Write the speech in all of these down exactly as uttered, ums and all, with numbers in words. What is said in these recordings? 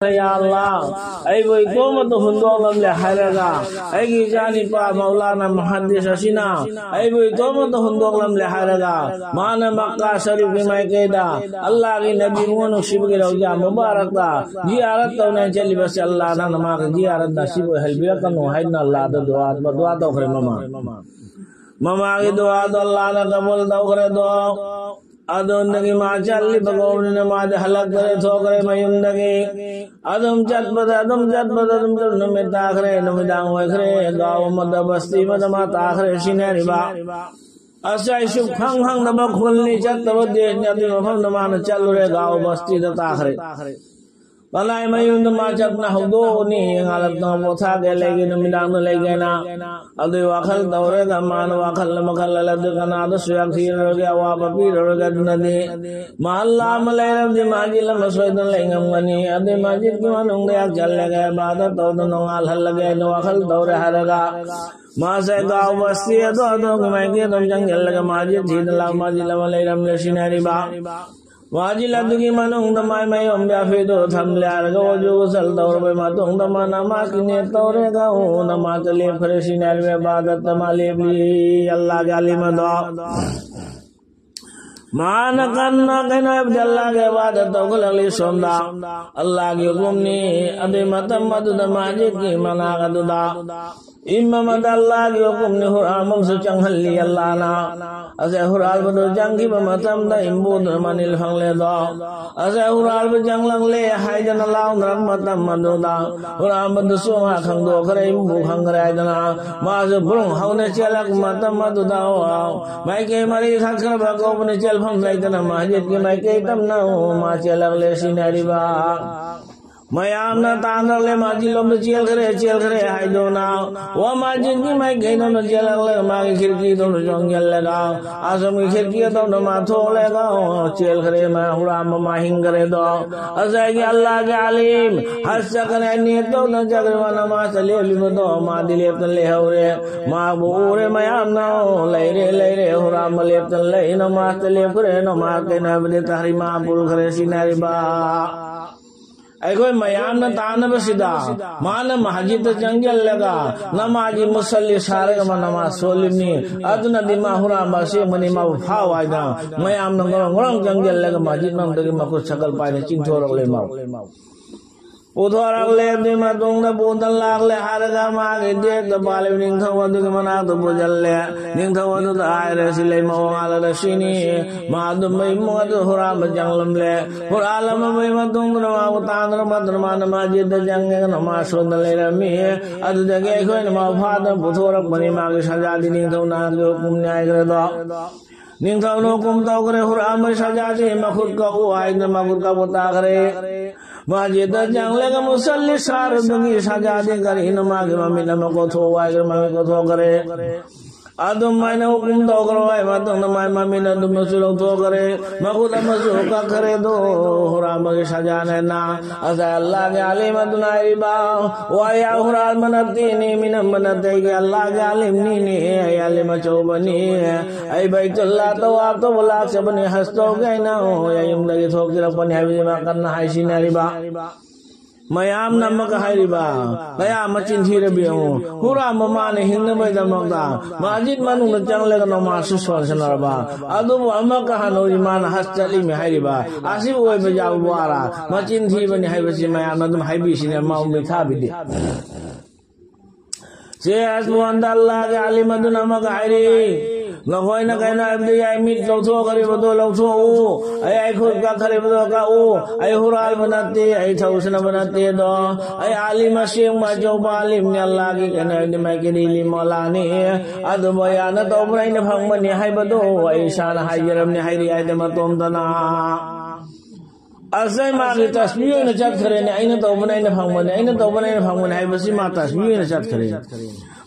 ꯌꯥ ꯑꯜꯂꯥꯍ, ꯑꯩꯕꯨ ꯏꯇꯣꯝꯇ ꯍꯨꯟꯗꯣꯛꯂꯝꯂꯦ ꯍꯥꯏꯔꯒ, ꯑꯩꯒꯤ ꯏꯆꯥꯅꯤꯄꯥ ꯃꯧꯂꯥꯅꯥ ꯃꯨꯍꯗꯤꯁ ꯑꯁꯤꯅ ꯑꯩꯕꯨ ꯏꯇꯣꯝꯇ ꯍꯨꯟꯗꯣꯛꯂꯝꯂꯦ ꯍꯥꯏꯔꯒ, ꯃꯥꯅ ꯃꯛꯀꯥ ꯁꯔꯤꯐꯀꯤ ꯃꯥꯏꯀꯩꯗ ꯑꯜꯂꯥꯍꯒꯤ ꯅꯕꯤ ꯃꯉꯣꯟ ꯅꯨꯡꯁꯤꯕꯒꯤ ꯔꯧꯖꯥ ꯃꯨꯕꯥꯔꯛꯇ ꯖꯤꯌꯥꯔꯠ ꯇꯧꯅ ꯆꯠꯂꯤꯕꯁꯦ, ꯑꯜꯂꯥꯍꯅ ꯃꯥꯒꯤ ꯖꯤꯌꯥꯔꯠ ꯅꯁꯤꯕ ꯑꯣꯏꯍꯟꯕꯤꯔꯛꯀꯅꯨ ꯍꯥꯏꯗꯨꯅ ꯑꯜꯂꯥꯍꯗ ꯗꯨꯋꯥ, ꯗꯨꯋꯥ ꯇꯧꯈ꯭ꯔꯦ ꯃꯃꯥ꯫ ꯃꯃꯥꯒꯤ ꯗꯨꯋꯥꯗꯣ ꯑꯜꯂꯥꯍꯅ ꯀꯕꯨꯜ ꯇꯧꯈ꯭ꯔꯦꯗꯣ꯫ ꯑꯗꯣꯝꯗꯒꯤ ꯃꯥ ꯆꯠꯂꯤꯕ ꯀꯧꯕꯅꯤꯅ ꯃꯥꯗꯤ ꯍꯜꯂꯛꯇ꯭ꯔꯦ, ꯊꯣꯛꯈ꯭ꯔꯦ ꯃꯌꯨꯝꯗꯒꯤ꯫ ꯑꯗꯨꯝ ꯆꯠꯄꯗ, ꯑꯗꯨꯝ ꯆꯠꯄꯗ, ꯑꯗꯨꯝ ꯆꯠ-, ꯅꯨꯃꯤꯠ ꯇꯥꯈ꯭ꯔꯦ, ꯅꯨꯃꯤꯗꯥꯡ ꯑꯣꯏꯈ꯭ꯔꯦ, ꯒꯥꯎ ꯑꯃꯗ, ꯕꯁꯇꯤ ꯑꯃꯗ ꯃꯥ ꯇꯥꯈ꯭ꯔꯦ, ꯁꯤꯟꯅꯔꯤꯕ꯫ ꯑꯁ, ꯑꯩ ꯁꯨꯛ ꯈꯪ ꯈꯪꯗꯕ ꯈꯨꯜꯅꯤ, ꯆꯠꯇꯕ ꯗꯦꯁꯅꯤ, ꯑꯗꯨꯒꯤ ꯃꯐꯝꯗ ꯃꯥꯅ ꯆꯠꯂꯨꯔꯦ, ꯒꯥꯎ ꯕꯁꯇꯤꯗ ꯇꯥꯈ꯭ꯔꯦ꯫ ꯃꯂꯥꯏ ꯃꯌꯨꯝꯗ ꯃꯥ ꯆꯠꯅ ꯍꯧꯗꯣꯛꯎꯅꯤ, ꯉꯥꯂꯛꯇꯅ ꯄꯣꯊꯥꯒꯦ ꯂꯩꯒꯦ, ꯅꯨꯃꯤꯗꯥꯡꯗ ꯂꯩꯒꯦꯅ꯫ ꯑꯗꯨꯏ ꯋꯥꯈꯜ ꯇꯧꯔꯒ ꯃꯥꯅ ꯋꯥꯈꯜ ꯑꯃ ꯈꯜꯂ, ꯑꯗꯨ ꯀꯅꯥꯗꯁꯨ ꯌꯥꯝ ꯊꯤꯔꯔꯣꯏꯒꯦ, ꯑꯋꯥꯕ ꯄꯤꯔꯔꯣꯏꯒꯦ, ꯑꯗꯨꯅꯗꯤ ꯃꯍꯜꯂꯥ ꯑꯃ ꯂꯩꯔꯕꯗꯤ ꯃꯥꯒꯤ ꯂꯝ ꯑꯁꯣꯏꯗꯅ ꯂꯩ ꯉꯝꯒꯅꯤ꯫ ꯑꯗꯨꯏ ꯃꯁꯖꯤꯗꯀꯤ ꯃꯅꯨꯡꯗ ꯌꯥꯝ ꯆꯜꯂꯒꯦ, ꯏꯕꯥꯗꯠ ꯇꯧꯗꯅ ꯉꯥꯜꯍꯜꯂꯒꯦ ꯍꯥꯏꯅ ꯋꯥꯈꯜ ꯇꯧꯔꯦ ꯍꯥꯏꯔꯒ, ꯃꯥꯁꯦ ꯒꯥꯎ ꯕꯁꯇꯤ ꯑꯗꯣ ꯑꯗꯣꯝꯒꯤ ꯃꯥꯏꯀꯩ ꯑꯗꯨꯝ ꯆꯪꯁꯤꯜꯂꯒ ꯃꯁꯖꯤꯗ ꯊꯤꯗꯅ ꯂꯥꯛ, ꯃꯁꯖꯤꯗ ꯑꯃ ꯂꯩꯔꯝꯂꯦ ꯁꯤꯟꯅꯔꯤꯕ꯫ ꯃꯁꯖꯤꯗ ꯑꯗꯨꯒꯤ ꯃꯅꯨꯡꯗ ꯃꯥꯏ ꯃꯌꯣꯝ ꯌꯥꯐꯤꯗꯨ ꯊꯝꯂꯦ ꯍꯥꯏꯔꯒ ꯋꯖꯨ ꯒꯨꯁꯜ ꯇꯧꯔꯕ ꯃꯇꯨꯡꯗ ꯃꯥ ꯅꯃꯥꯖꯀꯤ ꯅꯤꯌꯠ ꯇꯧꯔꯦꯒ ꯅꯃꯥꯖꯇ ꯂꯦꯞꯈ꯭ꯔꯦ ꯁꯤꯟꯅꯔꯤꯕ꯫ ꯏꯕꯥꯗꯠꯇ ꯃꯥ ꯂꯦꯞꯂꯤ ꯑꯜꯂꯥꯍꯒꯤ ꯑꯂꯤꯝ ꯑꯗꯣ꯫ ꯃꯥꯅ ꯀꯟꯅ ꯀꯩꯅꯣ ꯍꯥꯏꯕꯗꯤ ꯑꯜꯂꯥꯍꯒꯤ ꯏꯕꯥꯗꯠ ꯇꯧꯈꯠꯂꯛꯂꯤ ꯁꯣꯝꯗ꯫ ꯑꯜꯂꯥꯍꯒꯤ ꯍꯨꯀꯨꯝꯅꯤ꯫ ꯑꯗꯨꯏ ꯃꯇꯝ ꯑꯗꯨꯗ ꯃꯁꯖꯤꯗꯀꯤ ꯃꯅꯥꯛ ꯑꯗꯨꯗ ꯏꯃꯝ ꯑꯗ ꯑꯜꯂꯥꯍꯒꯤ ꯍꯨꯀꯨꯝꯅꯤ, ꯍꯨꯔꯥꯟꯕ ꯑꯃꯁꯨ ꯆꯪꯍꯜꯂꯤ ꯑꯜꯂꯥꯍꯅ꯫ ꯑꯁꯦ ꯍꯨꯔꯥꯟꯕꯗꯨ ꯆꯪꯈꯤꯕ ꯃꯇꯝꯗ ꯏꯝꯕꯨꯗꯨꯅ ꯃꯅꯤꯜ ꯐꯪꯂꯦꯗꯣ꯫ ꯑꯁꯦ ꯍꯨꯔꯥꯟꯕ ꯆꯪꯂꯛꯂꯦ ꯍꯥꯏꯗꯅ ꯂꯥꯎꯅꯔꯛꯄ ꯃꯇꯝ ꯑꯗꯨꯗ ꯍꯨꯔꯥꯟꯕꯗꯨꯁꯨ ꯃꯥ ꯈꯪꯗꯣꯛꯈ꯭ꯔꯦ, ꯏꯝꯕꯨ ꯈꯪꯈ꯭ꯔꯦ ꯍꯥꯏꯗꯅ ꯃꯥꯁꯨ ꯕ꯭ꯔꯨꯡ ꯍꯧꯅ ꯆꯦꯜꯂꯛꯄ ꯃꯇꯝ ꯑꯗꯨꯗ ꯃꯥꯏꯀꯩ ꯃꯔꯤ ꯊꯛꯈ꯭ꯔꯕ ꯀꯧꯕꯅꯤ, ꯆꯦꯜꯐꯝ ꯂꯩꯇꯅ ꯃꯁꯖꯤꯗꯀꯤ ꯃꯥꯏꯀꯩ ꯇꯝꯅ ꯃꯥ ꯆꯦꯜꯂꯛꯂꯦ ꯁꯤꯟꯅꯔꯤꯕ꯫ ꯃꯌꯥꯝꯅ ꯇꯥꯟꯅꯔꯦ, ꯃꯁꯖꯤꯗ ꯂꯣꯝꯗ ꯆꯦꯜꯈ꯭ꯔꯦ, ꯆꯦꯜꯈ꯭ꯔꯦ ꯍꯥꯏꯗꯨꯅ꯫ ꯋꯥ ꯃꯁꯖꯤꯗꯀꯤ ꯃꯥꯏꯀꯩꯗꯣꯝꯗ ꯆꯦꯜꯂꯛꯂꯒ ꯃꯥꯒꯤ ꯈꯤꯔꯀꯤꯗꯣꯝꯗ ꯆꯣꯡꯁꯤꯜꯂꯒ ꯑꯁꯣꯝꯒꯤ ꯈꯤꯔꯀꯤ ꯑꯗꯣꯝꯗ ꯃꯥ ꯊꯣꯛꯂꯒ ꯆꯦꯜꯈ꯭ꯔꯦ, ꯃꯥ ꯍꯨꯔꯥꯟꯕ ꯃꯥ ꯍꯤꯡꯈ꯭ꯔꯦꯗꯣ꯫ ꯉꯁꯥꯏꯒꯤ ꯑꯜꯂꯥꯍꯒꯤ ꯑꯂꯤꯝ ꯍꯖ ꯆꯠꯈ꯭ꯔꯦ, ꯅꯤꯌꯠ ꯇꯧꯗꯅ ꯆꯠꯈ꯭ꯔꯦ, ꯃꯥ ꯅꯃꯥꯖꯇ ꯂꯦꯞꯂꯤꯕꯗꯣ ꯃꯥꯗꯤ ꯂꯦꯞꯇꯅ ꯂꯩꯍꯧꯔꯦ꯫ ꯃꯥꯕꯨ ꯎꯔꯦ ꯃꯌꯥꯝꯅ, ꯂꯩꯔꯦ, ꯂꯩꯔꯦ, ꯍꯨꯔꯥꯟꯕ ꯂꯦꯞꯇꯅ ꯂꯩ, ꯅꯃꯥꯖꯇ ꯂꯦꯞꯈ꯭ꯔꯦ, ꯅꯃꯥꯖ ꯀꯩꯅꯣ ꯍꯥꯏꯕꯗꯤ ꯇꯍꯔꯤꯃꯥ ꯄꯨꯈ꯭ꯔꯦ ꯁꯤꯟꯅꯔꯤꯕ꯫ ꯑꯩꯈꯣꯏ ꯃꯌꯥꯝꯅ ꯇꯥꯟꯅꯕꯁꯤꯗ ꯃꯥꯅ ꯃꯁꯖꯤꯗꯇ ꯆꯪꯁꯤꯜꯂꯒ ꯅꯃꯥꯖꯤ ꯃꯨꯁꯜꯂꯤ ꯁꯥꯔꯒ ꯃꯥ ꯅꯃꯥꯖ ꯁꯣꯜꯂꯤꯕꯅꯤ꯫ ꯑꯗꯨꯅꯗꯤ ꯃꯥ ꯍꯨꯔꯥꯟꯕ ꯑꯁꯦꯡꯕꯅꯤ, ꯃꯥꯕꯨ ꯐꯥꯎ ꯍꯥꯏꯗꯅ ꯃꯌꯥꯝꯅ ꯉꯔꯪ ꯉꯔꯪ ꯆꯪꯁꯤꯜꯂꯒ ꯃꯁꯖꯤꯗ ꯃꯅꯨꯡꯗꯒꯤ ꯃꯈꯨꯠ ꯁꯀꯜ ꯄꯥꯏꯅ ꯆꯤꯡꯊꯣꯔꯛꯂꯦ꯫ ꯃꯥꯕꯨ ꯄꯨꯊꯣꯔꯛꯂꯦ꯫ ꯑꯗꯨꯒꯤ ꯃꯇꯨꯡꯗ ꯄꯨꯗꯅ ꯂꯥꯛꯂꯦ ꯍꯥꯏꯔꯒ ꯃꯥꯒꯤ ꯗꯦꯛꯇ ꯄꯥꯜꯂꯤꯕ ꯅꯤꯡꯊꯧ ꯑꯗꯨꯒꯤ ꯃꯅꯥꯛꯇ ꯄꯨꯁꯤꯜꯂꯦ꯫ ꯅꯤꯡꯊꯧ ꯑꯗꯨꯗ ꯍꯥꯏꯔꯦ, ꯁꯤ ꯂꯩꯃ ꯋꯥꯂꯗ ꯁꯤꯅꯤ꯫ ꯃꯥ ꯑꯗꯨꯝꯕ ꯏꯃꯨꯡ ꯑꯗꯨ ꯍꯨꯔꯥꯟꯕ ꯆꯪꯂꯝꯂꯦ꯫ ꯍꯨꯔꯥꯜꯂꯝꯃꯕꯒꯤ ꯃꯇꯨꯡꯗ ꯃꯥꯕꯨ ꯇꯥꯟꯗꯅ ꯐꯠꯇꯅ ꯃꯥꯅ ꯃꯁꯖꯤꯗꯇ ꯆꯪꯉꯒ ꯅꯃꯥꯖ ꯁꯣꯟꯗ ꯂꯩꯔꯝꯃꯤ꯫ ꯑꯗꯨꯗꯒꯤ ꯑꯩꯈꯣꯏꯅ ꯃꯥꯕꯨ ꯐꯥꯗꯅ ꯄꯨꯊꯣꯔꯛꯄꯅꯤ꯫ ꯃꯥꯒꯤ ꯁꯖꯥꯗꯤ ꯅꯤꯡꯊꯧ ꯅꯍꯥꯛꯀꯤ ꯍꯨꯀꯨꯝꯅꯤ ꯍꯥꯏꯈ꯭ꯔꯦꯗꯣ꯫ ꯅꯤꯡꯊꯧꯅ ꯍꯨꯀꯨꯝ ꯇꯧꯈ꯭ꯔꯦ, ꯍꯨꯔꯥꯟꯕꯒꯤ ꯁꯖꯥꯗꯤ ꯃꯈꯨꯠ ꯀꯛꯎ ꯍꯥꯏꯗꯅ ꯃꯈꯨꯠ ꯀꯛꯄ ꯇꯥꯈ꯭ꯔꯦ꯫ ꯃꯁꯖꯤꯗꯇ ꯆꯪꯂꯒ ꯃꯨꯁꯜꯂꯤ ꯁꯥꯔꯗꯨꯒꯤ ꯁꯖꯥꯗꯤ ꯀꯔꯤꯅꯣ? ꯃꯥꯒꯤ ꯃꯃꯤꯠ ꯑꯃ ꯀꯣꯊꯣꯛꯎ ꯍꯥꯏꯈ꯭ꯔꯦ, ꯃꯃꯤꯠ ꯀꯣꯊꯣꯛꯈ꯭ꯔꯦ꯫ ꯑꯗꯨꯃꯥꯏꯅ ꯍꯨꯀꯨꯝ ꯇꯧꯈ꯭ꯔꯕ ꯃꯇꯨꯡꯗ ꯃꯥꯏ ꯃꯃꯤꯠ ꯑꯗꯨꯃꯁꯨ ꯂꯧꯊꯣꯛꯈ꯭ꯔꯦ, ꯃꯈꯨꯠ ꯑꯃꯁꯨ ꯀꯛꯈ꯭ꯔꯦ꯫ ꯑꯗꯣ ꯍꯨꯔꯥꯟꯕꯒꯤ ꯁꯖꯥꯅꯦꯅ ꯉꯁꯥꯏ ꯑꯜꯂꯥꯍꯒꯤ ꯑꯥꯂꯤꯝ ꯑꯗꯨꯅ ꯍꯥꯏꯔꯤꯕ, ꯋꯥ ꯌꯥ ꯍꯨꯔꯥꯟꯕ ꯅꯠꯇꯦꯅꯦ, ꯃꯤꯅꯝꯕ ꯅꯠꯇꯦ, ꯑꯩꯒꯤ ꯑꯜꯂꯥꯍꯒꯤ ꯑꯥꯂꯤꯝꯅꯤꯅꯦ, ꯑꯩ ꯑꯥꯂꯤꯝ ꯑꯆꯧꯕꯅꯤ꯫ ꯑꯩ ꯕꯩꯇꯨꯜꯂꯥ ꯇꯋꯥꯐ ꯇꯧꯕ ꯂꯥꯛꯆꯕꯅꯤ, ꯍꯖ ꯇꯧꯒꯦ ꯍꯥꯏꯅ ꯑꯩ ꯌꯨꯝꯗꯒꯤ ꯊꯣꯛꯆꯔꯛꯄꯅꯤ ꯍꯥꯏꯕꯁꯤ ꯃꯥ ꯀꯟꯅ ꯍꯥꯏꯁꯤꯟꯅꯔꯤꯕ꯫ ꯃꯌꯥꯝꯅ ꯑꯃꯒ ꯍꯥꯏꯔꯤꯕ, ꯀꯌꯥ ꯃꯆꯤꯟ ꯊꯤꯔꯕ ꯌꯦꯡꯉꯨ꯫ ꯍꯨꯔꯥꯟꯕ ꯃꯥꯅ ꯍꯤꯡꯅꯕꯒꯤꯗꯃꯛꯇ ꯃꯁꯖꯤꯗ ꯃꯅꯨꯡꯗ ꯆꯪꯂꯒ ꯅꯃꯥꯖꯁꯨ ꯁꯣꯟꯁꯤꯟꯅꯔꯕ, ꯑꯗꯨꯕꯨ ꯑꯃꯒ ꯍꯥꯟꯅ ꯍꯧꯖꯤꯛ ꯃꯥꯅ ꯍꯖ ꯆꯠꯂꯤꯃꯤ ꯍꯥꯏꯔꯤꯕ, ꯑꯁꯤꯕꯨ ꯑꯣꯏꯕ ꯌꯥꯕ ꯋꯥꯔ? ꯃꯆꯤꯟ ꯊꯤꯕꯅꯤ ꯍꯥꯏꯕꯁꯤ ꯃꯌꯥꯝꯅ ꯑꯗꯨꯝ ꯍꯥꯏꯕꯤꯁꯤꯅꯦ, ꯃꯥꯕꯨ ꯃꯤꯊꯥꯕꯤꯗꯦ꯫ ꯁꯦ ꯑꯁꯕꯨ ꯍꯟꯗ ꯑꯜꯂꯥꯍꯒꯤ ꯑꯥꯂꯤꯝ ꯑꯗꯨꯅ ꯑꯃꯒ ꯍꯥꯏꯔꯤ, ꯅꯈꯣꯏꯅ ꯀꯩꯅꯣ ꯍꯥꯏꯕꯗꯤ ꯑꯩ ꯃꯤꯠ ꯂꯧꯊꯣꯛꯈ꯭ꯔꯤꯕꯗꯣ ꯂꯧꯊꯣꯛꯎ, ꯑꯩ ꯑꯩꯈꯣꯏ ꯀꯛꯈ꯭ꯔꯤꯕꯗꯣ ꯀꯛꯎ, ꯑꯩ ꯍꯨꯔꯥꯟꯕ ꯅꯠꯇꯦ, ꯑꯩ ꯊꯧꯁꯤꯟꯅꯕ ꯅꯠꯇꯦ ꯑꯗꯣ, ꯑꯩ ꯑꯥꯂꯤꯝ ꯑꯁꯦꯡꯕ ꯑꯆꯧꯕ ꯑꯥꯂꯤꯝꯅꯤ, ꯑꯜꯂꯥꯍꯒꯤ ꯀꯩꯅꯣ ꯍꯥꯏꯕꯗꯤ ꯃꯥꯏꯀꯩꯗꯤ ꯏꯂꯤ ꯃꯣꯂꯥꯅꯤ꯫ ꯑꯗꯨꯕꯨ ꯑꯩ ꯑꯥꯅ ꯇꯧꯕꯅ ꯑꯩꯅ ꯐꯪꯕꯅꯤ ꯍꯥꯏꯕꯗꯣ ꯑꯩ ꯏꯁꯥꯅ ꯍꯥꯏꯖꯔꯝꯅꯤ ꯍꯥꯏꯔꯤ ꯍꯥꯏꯗꯤ ꯃꯇꯣꯝꯇꯅ꯫ ꯑꯁ, ꯑꯩ ꯃꯥꯒꯤ ꯇꯁꯕꯤ ꯑꯣꯏꯅ ꯆꯠꯈ꯭ꯔꯦꯅꯦ, ꯑꯩꯅ ꯇꯧꯕꯅ ꯑꯩꯅ ꯐꯪꯕꯅꯦ, ꯑꯩꯅ ꯇꯧꯕꯅ ꯑꯩꯅ ꯐꯪꯕꯅꯦ ꯍꯥꯏꯕꯁꯤ ꯃꯥ ꯇꯁꯕꯤ ꯑꯣꯏꯅ ꯆꯠꯈ꯭ꯔꯦ꯫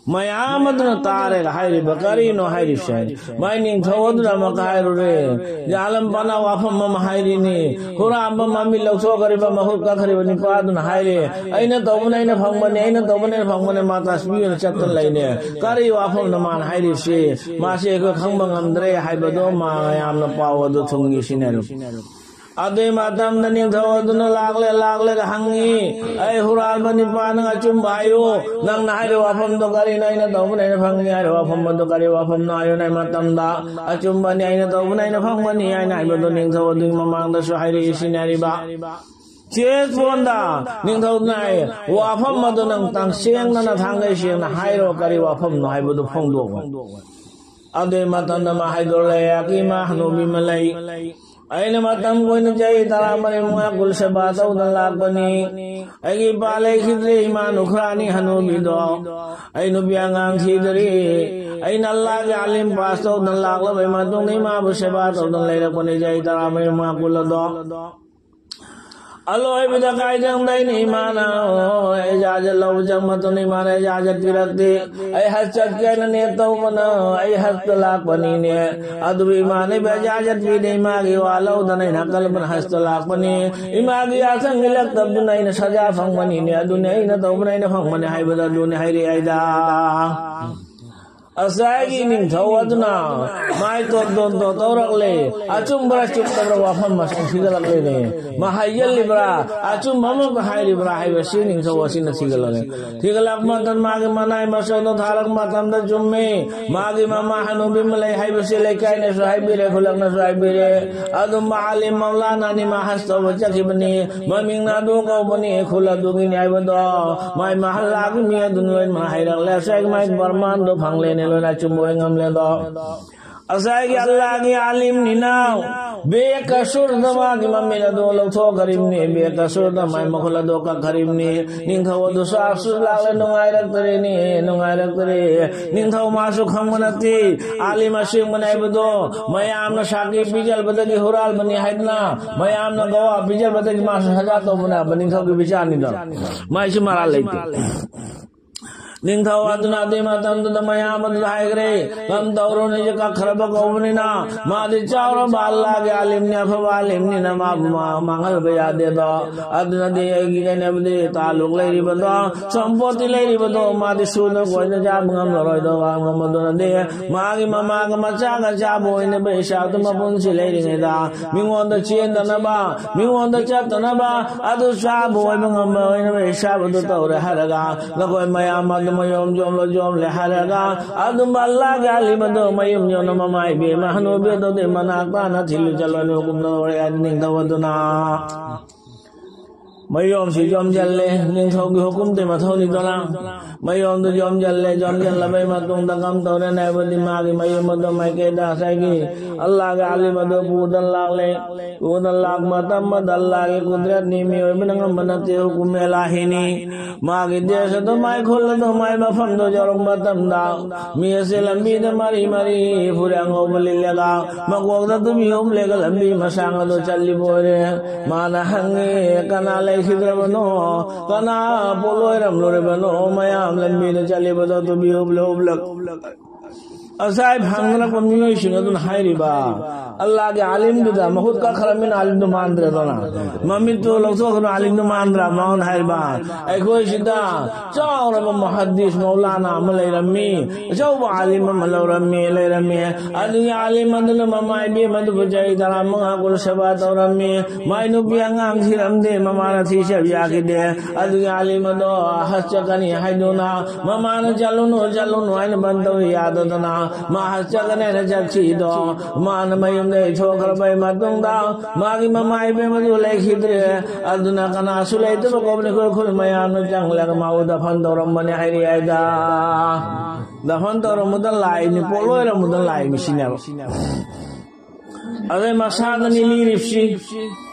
ꯃꯌꯥꯝ ꯑꯗꯨꯅ ꯇꯥꯔꯒ ꯍꯥꯏꯔꯤꯕ ꯀꯔꯤꯅꯣ ꯍꯥꯏꯔꯤꯁꯦ? ꯃꯥꯏ ꯅꯤꯡꯊꯧ ꯑꯗꯨꯅ ꯑꯃꯨꯛꯀ ꯍꯥꯏꯔꯨꯔꯦ, ꯖꯥꯂꯝ ꯄꯅꯥ ꯋꯥꯐꯝ ꯑꯃ ꯍꯥꯏꯔꯤꯅꯤ꯫ ꯍꯨꯔꯥꯟꯕ ꯃꯃꯤꯠ ꯂꯧꯊꯣꯛꯈ꯭ꯔꯤꯕ ꯃꯈꯨꯠ ꯀꯛꯈ꯭ꯔꯤꯕ ꯅꯤꯄꯥ ꯑꯗꯨꯅ ꯍꯥꯏꯔꯦ, ꯑꯩꯅ ꯇꯧꯕꯅ ꯑꯩꯅ ꯐꯪꯕꯅꯦ, ꯑꯩꯅ ꯇꯧꯕꯅ ꯑꯩꯅ ꯐꯪꯕꯅꯦ, ꯃꯥ ꯇꯁꯕꯤ ꯑꯣꯏꯅ ꯆꯠꯇꯅ ꯂꯩꯅꯦ꯫ ꯀꯔꯤ ꯋꯥꯐꯝꯅꯣ ꯃꯥꯅ ꯍꯥꯏꯔꯤꯕꯁꯤ? ꯃꯥꯁꯤ ꯑꯩꯈꯣꯏ ꯈꯪꯕ ꯉꯝꯗ꯭ꯔꯦ ꯍꯥꯏꯕꯗꯣ ꯃꯥ ꯃꯌꯥꯝꯅ ꯄꯥꯎ ꯑꯗꯨ ꯊꯨꯡꯉꯤꯁꯤꯅꯦ꯫ ꯑꯗꯨꯒꯤ ꯃꯇꯝꯗ ꯅꯤꯡꯊꯧ ꯑꯗꯨꯅ ꯂꯥꯛꯂꯦ, ꯂꯥꯛꯂꯒ ꯍꯪꯉꯤ, "ꯑꯩ ꯍꯨꯔꯥꯟꯕ ꯅꯤꯄꯥ, ꯅꯪ ꯑꯆꯨꯝꯕ ꯍꯥꯏꯌꯨ꯫ ꯅꯪꯅ ꯍꯥꯏꯔꯤꯕ ꯋꯥꯐꯝꯗꯣ ꯀꯔꯤꯅꯣ? ꯑꯩꯅ ꯇꯧꯕꯅ ꯑꯩꯅ ꯐꯪꯒꯅꯤ ꯍꯥꯏꯔꯤꯕ ꯋꯥꯐꯝ ꯑꯗꯨ ꯀꯔꯤ ꯋꯥꯐꯝꯅꯣ ꯍꯥꯏꯌꯨ?" ꯍꯥꯏ ꯃꯇꯝꯗ, "ꯑꯆꯨꯝꯕꯅꯤ, ꯑꯩꯅ ꯇꯧꯕꯅ ꯑꯩꯅ ꯐꯪꯒꯅꯤ" ꯍꯥꯏꯅ ꯍꯥꯏꯕꯗꯨ ꯅꯤꯡꯊꯧ ꯑꯗꯨꯒꯤ ꯃꯃꯥꯡꯗꯁꯨ ꯍꯥꯏꯔꯛꯏ ꯁꯤꯅꯦ ꯍꯥꯏꯔꯤꯕ꯫ ꯆꯦꯁ ꯕꯣꯟꯗ ꯅꯤꯡꯊꯧꯅ ꯋꯥꯐꯝ ꯑꯗꯨ ꯅꯪ ꯇꯥꯡ ꯁꯦꯡꯅ ꯅꯊꯥꯡꯒꯩ ꯁꯦꯡꯅ ꯍꯥꯏꯔꯣ, ꯀꯔꯤ ꯋꯥꯐꯝꯅꯣ ꯍꯥꯏꯕꯗꯨ ꯐꯣꯡꯗꯣꯛꯑꯣ꯫ ꯑꯗꯨꯒꯤ ꯃꯇꯝꯗ ꯃꯥ ꯍꯥꯏꯗꯣꯔꯛꯂꯦ, "ꯑꯩꯒꯤ ꯏꯃꯥ ꯍꯅꯨꯕꯤ ꯑꯃ ꯂꯩ꯫ ꯑꯩꯅ ꯃꯇꯝ ꯀꯨꯏꯅ ꯆꯍꯤ ꯇꯔꯥꯃꯔꯤ ꯃꯉꯥ ꯀꯨꯜ ꯁꯦꯕꯥ ꯇꯧꯗꯅ ꯂꯥꯛꯄꯅꯤ꯫ ꯑꯩꯒꯤ ꯏꯄꯥ ꯂꯩꯈꯤꯗ꯭ꯔꯦ, ꯏꯃꯥ ꯅꯨꯈ꯭ꯔꯥꯅꯤ ꯍꯅꯨꯕꯤꯗꯣ꯫ ꯑꯩ ꯅꯨꯄꯤ ꯑꯉꯥꯡ ꯊꯤꯗ꯭ꯔꯤ꯫ ꯑꯩꯅ ꯑꯜꯂꯥꯒꯤ ꯑꯥꯂꯤꯝ ꯄꯥꯁ ꯇꯧꯗꯅ ꯂꯥꯛꯂꯕꯩ ꯃꯇꯨꯡꯗ ꯏꯃꯥꯕꯨ ꯁꯦꯕꯥ ꯇꯧꯗꯅ ꯂꯩꯔꯛꯄꯅꯤ ꯆꯍꯤ ꯇꯔꯥꯃꯔꯤ ꯃꯉꯥ ꯀꯨꯜ ꯑꯗꯣ꯫ ꯑꯂꯣꯏꯕꯗ ꯀꯥꯏꯗꯪꯗ ꯑꯩꯅ ꯏꯃꯥꯅ ꯏꯖꯥꯖꯠ ꯂꯧꯕ ꯆꯪꯕ ꯃꯇꯝꯗ ꯏꯃꯥꯅ ꯏꯖꯥꯖꯠ ꯄꯤꯔꯛꯇꯦ꯫ ꯑꯩ ꯍꯖ ꯆꯠꯀꯦꯅ ꯅꯤꯌꯠ ꯇꯧꯕꯅ ꯑꯩ ꯍꯖꯇ ꯂꯥꯛꯄꯅꯤꯅꯦ꯫ ꯑꯗꯨꯕꯨ ꯏꯃꯥꯅ ꯏꯖꯥꯖꯠ ꯄꯤꯗꯦ꯫ ꯏꯃꯥꯒꯤ ꯋꯥ ꯂꯧꯗꯅ ꯑꯩꯅ ꯍꯀꯜꯕꯅ ꯍꯖꯇ ꯂꯥꯛꯄꯅꯤ꯫ ꯏꯃꯥꯒꯤ ꯌꯥꯊꯪ ꯏꯜꯂꯛꯇꯕꯗꯨꯅ ꯑꯩꯅ ꯁꯖꯥ ꯐꯪꯕꯅꯤꯅꯦ꯫ ꯑꯗꯨꯅꯤ ꯑꯩꯅ ꯇꯧꯕꯅ ꯑꯩꯅ ꯐꯪꯕꯅꯤ ꯍꯥꯏꯕꯗ ꯑꯗꯨꯅꯤ ꯍꯥꯏꯔꯛꯑꯦ ꯑꯩꯗ꯫ ꯉꯁꯥꯏꯒꯤ ꯅꯤꯡꯊꯧ ꯑꯗꯨꯅ ꯃꯥꯏ ꯇꯣꯟ ꯇꯣꯟ ꯇꯣꯟ ꯇꯧꯔꯛꯂꯦ꯫ ꯑꯆꯨꯝꯕ꯭ꯔꯥ ꯆꯨꯝꯗꯕ꯭ꯔꯥ ꯋꯥꯐꯝ ꯃꯁꯤꯡ ꯊꯤꯒꯠꯂꯛꯂꯦꯅꯦ꯫ ꯃꯍꯩ ꯌꯦꯜꯂꯤꯕ꯭ꯔꯥ, ꯑꯆꯨꯝꯕ ꯑꯃꯒ ꯍꯥꯏꯔꯤꯕ꯭ꯔꯥ ꯍꯥꯏꯕꯁꯤ ꯅꯤꯡꯊꯧ ꯑꯁꯤꯅ ꯊꯤꯒꯠꯂꯛꯂꯦ꯫ ꯊꯤꯒꯠꯂꯛꯄ ꯃꯇꯝ ꯃꯥꯒꯤ ꯃꯅꯥꯏ ꯃꯁꯣꯟꯗꯣ ꯊꯥꯔꯛꯄ ꯃꯇꯝꯗ ꯆꯨꯝꯃꯤ꯫ ꯃꯥꯒꯤ ꯃꯃꯥ ꯍꯅꯨꯕꯤ ꯑꯃ ꯂꯩ ꯍꯥꯏꯕꯁꯤ ꯂꯩꯀꯥꯏꯅꯁꯨ ꯍꯥꯏꯕꯤꯔꯦ, ꯈꯨꯂꯛꯅꯁꯨ ꯍꯥꯏꯕꯤꯔꯦ꯫ ꯑꯗꯨꯝꯕ ꯑꯥꯂꯤꯝ ꯃꯧꯂꯥꯅꯥꯅꯤ ꯃꯥ ꯍꯖ ꯇꯧꯕ ꯆꯠꯈꯤꯕꯅꯤ꯫ ꯃꯃꯤꯡꯅ ꯑꯗꯨ ꯀꯧꯕꯅꯤ, ꯈꯨꯜ ꯑꯗꯨꯒꯤꯅꯤ ꯍꯥꯏꯕꯗꯣ꯫ ꯃꯥꯏ ꯃꯍꯜꯂꯥꯒꯤ ꯃꯤ ꯑꯗꯨꯅ ꯂꯣꯏꯅꯃꯛ ꯍꯥꯏꯔꯛꯂꯦ꯫ ꯉꯁꯥꯏꯒꯤ ꯃꯥꯏ ꯄ꯭ꯔꯃꯥꯟꯗꯣ ꯐꯪꯂꯦꯅꯦ, ꯂꯣꯏꯅ ꯑꯆꯨꯝꯕ ꯑꯣꯏ ꯉꯝꯂꯦꯗꯣ꯫ ꯉꯁꯥꯏꯒꯤ ꯑꯜꯂꯥꯒꯤ ꯑꯥꯂꯤꯝꯅꯤꯅ ꯕꯦꯀꯁꯨꯔꯗ ꯃꯥꯒꯤ ꯃꯃꯤꯠ ꯑꯗꯨ ꯂꯧꯊꯣꯛꯈ꯭ꯔꯤꯕꯅꯤ, ꯕꯦꯀꯁꯨꯔꯗ ꯃꯥꯏ ꯃꯈꯨꯜ ꯑꯗꯨ ꯀꯛꯈ꯭ꯔꯤꯕꯅꯤ꯫ ꯅꯤꯡꯊꯧ ꯑꯗꯨꯁꯨ ꯑꯐꯁꯨꯁ ꯂꯥꯛꯂꯦ, ꯅꯨꯡꯉꯥꯏꯔꯛꯇ꯭ꯔꯦꯅꯦ, ꯅꯨꯡꯉꯥꯏꯔꯛꯇ꯭ꯔꯦ꯫ ꯅꯤꯡꯊꯧ ꯃꯥꯁꯨ ꯈꯪꯕ ꯅꯠꯇꯦ, ꯑꯥꯂꯤꯝ ꯑꯁꯦꯡꯕꯅꯤ ꯍꯥꯏꯕꯗꯣ꯫ ꯃꯌꯥꯝꯅ ꯁꯥꯈꯤ ꯄꯤꯖꯕꯗꯒꯤ ꯍꯨꯔꯥꯜꯕꯅꯤ ꯍꯥꯏꯗꯅ ꯃꯌꯥꯝꯅ ꯒꯋꯥ ꯄꯤꯖꯕꯗꯒꯤ ꯃꯥꯁꯨ ꯁꯖꯥ ꯇꯧꯕꯅꯦ ꯍꯥꯏꯕ ꯅꯤꯡꯊꯧꯒꯤ ꯕꯤꯆꯥꯔꯅꯤꯗꯣ꯫ ꯃꯥꯏꯁꯨ ꯃꯔꯥꯜ ꯂꯩꯇꯦ꯫ ꯅꯤꯡꯊꯧ ꯑꯗꯨꯅ ꯑꯗꯨꯒꯤ ꯃꯇꯝꯗꯨꯗ ꯃꯌꯥꯝ ꯑꯗꯨꯗ ꯍꯥꯏꯈ꯭ꯔꯦ, "ꯀꯝ ꯇꯧꯔꯨꯅꯤ, ꯀꯛꯈ꯭ꯔꯕ ꯀꯧꯕꯅꯤꯅ, ꯃꯥꯗꯤ ꯆꯥꯎꯔꯕ ꯑꯜꯂꯥꯒꯤ ꯑꯂꯤꯝꯅꯤ, ꯑꯐꯕ ꯑꯂꯤꯝꯅꯤꯅ ꯃꯥꯕꯨ ꯃꯥ-, ꯃꯥꯡꯍꯟꯕ ꯌꯥꯗꯦꯗꯣ꯫ ꯑꯗꯨꯅꯗꯤ ꯑꯩꯒꯤ ꯀꯩꯅꯕꯗꯤ ꯇꯥꯂꯨꯛ ꯂꯩꯔꯤꯕꯗꯣ, ꯁꯣꯝꯄꯣꯠꯇꯤ ꯂꯩꯔꯤꯕꯗꯣ, ꯃꯥꯗꯤ ꯁꯨꯅ ꯀꯣꯏꯅ ꯆꯥꯕ ꯉꯝꯂꯔꯣꯏꯗꯣ, ꯉꯝꯕꯗꯨꯅꯗꯤ ꯃꯥꯒꯤ ꯃꯃꯥꯒ ꯃꯆꯥꯒ ꯆꯥꯕ ꯑꯣꯏꯅꯕ ꯏꯁꯥꯗꯨ ꯃꯄꯨꯟꯁꯤ ꯂꯩꯔꯤꯉꯩꯗ ꯃꯤꯉꯣꯟꯗ ꯆꯦꯟꯗꯅꯕ, ꯃꯤꯉꯣꯟꯗ ꯆꯠꯇꯅꯕ, ꯑꯗꯨ ꯆꯥꯕ ꯑꯣꯏꯕ ꯉꯝꯕ ꯑꯣꯏꯅꯕ ꯏꯁꯥꯕꯨꯗꯨ ꯇꯧꯔꯦ" ꯍꯥꯏꯔꯒ ꯅꯈꯣꯏ ꯃꯌꯥꯝ ꯑꯗꯨ ꯃꯌꯣꯝ ꯌꯣꯝꯂꯣ ꯌꯣꯝꯂꯦ ꯍꯥꯏꯔꯒ ꯑꯗꯨꯝꯕ ꯑꯜꯂꯥꯒꯤ ꯑꯂꯤꯝ ꯑꯗꯨ ꯃꯌꯨꯝ ꯌꯣꯟꯅ ꯃꯃꯥ ꯏꯕꯦꯝꯃ ꯍꯅꯨꯕꯤ ꯑꯗꯨꯗꯤ ꯃꯅꯥꯛ ꯇꯥꯅ ꯊꯤꯜꯂꯨ ꯆꯠꯂꯣꯅ ꯍꯨꯀꯨꯝ ꯇꯧꯔꯦ ꯍꯥꯏ ꯅꯤꯡꯊꯧ ꯑꯗꯨꯅ꯫ ꯃꯌꯣꯝꯁꯤ ꯌꯣꯝꯁꯤꯜꯂꯦ, ꯅꯤꯡꯊꯧꯒꯤ ꯍꯨꯀꯨꯝꯗꯤ ꯃꯊꯧꯅꯤꯗꯅ꯫ ꯃꯌꯣꯝꯗꯨ ꯌꯣꯝꯁꯤꯜꯂꯦ, ꯌꯣꯝꯁꯤꯜꯂꯕꯩ ꯃꯇꯨꯡꯗ ꯀꯝ ꯇꯧꯔꯦꯅ ꯍꯥꯏꯕꯗꯤ ꯃꯥꯒꯤ ꯃꯌꯨꯝ ꯑꯗꯨ ꯃꯥꯏꯀꯩꯗ ꯉꯁꯥꯏꯒꯤ ꯑꯜꯂꯥꯒꯤ ꯑꯂꯤꯝ ꯑꯗꯨ ꯄꯨꯗꯅ ꯂꯥꯛꯂꯦ꯫ ꯄꯨꯗꯅ ꯂꯥꯛꯄ ꯃꯇꯝ ꯑꯃꯗ ꯑꯜꯂꯥꯒꯤ ꯀꯨꯗꯔꯠꯅꯤ, ꯃꯤꯑꯣꯏꯕꯅ ꯉꯝꯕ ꯅꯠꯇꯦ, ꯍꯨꯀꯨꯝ ꯑꯦꯂꯥꯍꯤꯅꯤ꯫ ꯃꯥꯒꯤ ꯗꯦꯁ ꯑꯗꯨ ꯃꯥꯏ ꯈꯨꯜ ꯑꯗꯨ ꯃꯥꯏ ꯃꯐꯝꯗꯨ ꯌꯧꯔꯛꯄ ꯃꯇꯝꯗ ꯃꯤ ꯑꯁꯤ ꯂꯝꯕꯤꯗ ꯃꯔꯤ ꯃꯔꯤ ꯐꯨꯔꯤꯠ ꯑꯉꯧꯕ ꯂꯤꯠꯂꯒ ꯃꯀꯣꯛꯇ ꯇꯨꯄꯤ ꯎꯞꯂꯒ ꯂꯝꯕꯤ ꯃꯁꯥꯡ ꯑꯗꯨ ꯆꯠꯂꯤꯕ ꯑꯣꯏꯔꯦ꯫ ꯃꯥꯅ ꯍꯪꯉꯦ, "ꯀꯅꯥ ꯂꯩꯈꯤꯗ꯭ꯔꯕꯅꯣ? ꯀꯅꯥ ꯄꯣꯠꯂꯣꯏꯔꯝꯂꯨꯔꯤꯕꯅꯣ? ꯃꯌꯥꯝ ꯂꯝꯕꯤꯗ ꯆꯠꯂꯤꯕꯗꯣ ꯇꯨꯄꯤ ꯎꯞꯂ ꯎꯞꯂꯒ?" ꯉꯁꯥꯏ ꯐꯪꯅꯔꯛꯄ ꯃꯤꯑꯣꯏꯁꯤꯡ ꯑꯗꯨꯅ ꯍꯥꯏꯔꯤꯕ, "ꯑꯜꯂꯥꯒꯤ ꯑꯥꯂꯤꯝꯗꯨꯗ ꯃꯍꯨꯠ ꯀꯛꯈ꯭ꯔꯃꯤꯅ ꯑꯥꯂꯤꯝꯗꯨ ꯃꯥꯟꯗ꯭ꯔꯦꯗꯅ, ꯃꯃꯤꯠꯇꯨ ꯂꯧꯊꯣꯛꯈ꯭ꯔꯣ, ꯑꯥꯂꯤꯝꯗꯨ ꯃꯥꯟꯗ꯭ꯔꯥ?" ꯃꯉꯣꯟꯗ ꯍꯥꯏꯔꯤꯕ, "ꯑꯩꯈꯣꯏꯁꯤꯗ ꯆꯥꯎꯔꯕ ꯃꯨꯍꯗꯤꯁ ꯃꯧꯂꯥꯅꯥ ꯑꯃ ꯂꯩꯔꯝꯃꯤ, ꯑꯆꯧꯕ ꯑꯥꯂꯤꯝ ꯑꯃ ꯂꯧꯔꯝꯃꯤ, ꯂꯩꯔꯝꯃꯤ꯫ ꯑꯗꯨꯒꯤ ꯑꯥꯂꯤꯝ ꯑꯗꯨꯅ ꯃꯃꯥ ꯏꯕꯦꯝ ꯑꯗꯨꯕꯨ ꯆꯍꯤ ꯇꯔꯥꯃꯉꯥ ꯀꯨꯟ ꯁꯦꯕꯥ ꯇꯧꯔꯝꯃꯤ, ꯃꯥꯏ ꯅꯨꯄꯤ ꯑꯉꯥꯡ ꯊꯤꯔꯝꯗꯦ, ꯃꯃꯥꯅ ꯊꯤꯁꯦꯕ ꯌꯥꯈꯤꯗꯦ꯫ ꯑꯗꯨꯒꯤ ꯑꯥꯂꯤꯝ ꯑꯗꯣ ꯍꯖ ꯆꯠꯀꯅꯤ ꯍꯥꯏꯗꯨꯅ ꯃꯃꯥꯅ ꯆꯠꯂꯨꯅꯨ, ꯆꯠꯂꯨꯅꯨ ꯍꯥꯏꯅ ꯕꯟ ꯇꯧꯏ ꯌꯥꯗꯗꯅ ꯃꯥ ꯍꯖ ꯆꯠꯀꯅꯤ ꯍꯥꯏꯅ ꯆꯠꯈꯤꯗꯣ, ꯃꯥꯅ ꯃꯌꯨꯝꯗꯒꯤ ꯊꯣꯛꯈ꯭ꯔꯕꯩ ꯃꯇꯨꯡꯗ ꯃꯥꯒꯤ ꯃꯃꯥ ꯏꯕꯦꯝ ꯑꯗꯨ ꯂꯩꯈꯤꯗ꯭ꯔꯦ꯫ ꯑꯗꯨꯅ ꯀꯅꯥꯁꯨ ꯂꯩꯇꯕ ꯀꯧꯕꯅꯤ, ꯑꯩꯈꯣꯏ ꯈꯨꯜ ꯃꯌꯥꯝꯅ ꯆꯪꯂꯒ ꯃꯥꯕꯨ ꯗꯐꯟ ꯇꯧꯔꯝꯕꯅꯤ ꯍꯥꯏꯔꯤ ꯍꯥꯏꯗ꯫ ꯗꯐꯟ ꯇꯧꯔꯝꯕꯗ ꯂꯥꯛꯏꯅꯤ, ꯄꯣꯠꯂꯣꯏꯔꯝꯕꯗ ꯂꯥꯛꯏꯅꯤ ꯁꯤꯅꯦꯕ꯫ ꯑꯗꯩ ꯃꯁꯥꯗꯅꯤ ꯂꯤꯔꯤꯕꯁꯤ꯫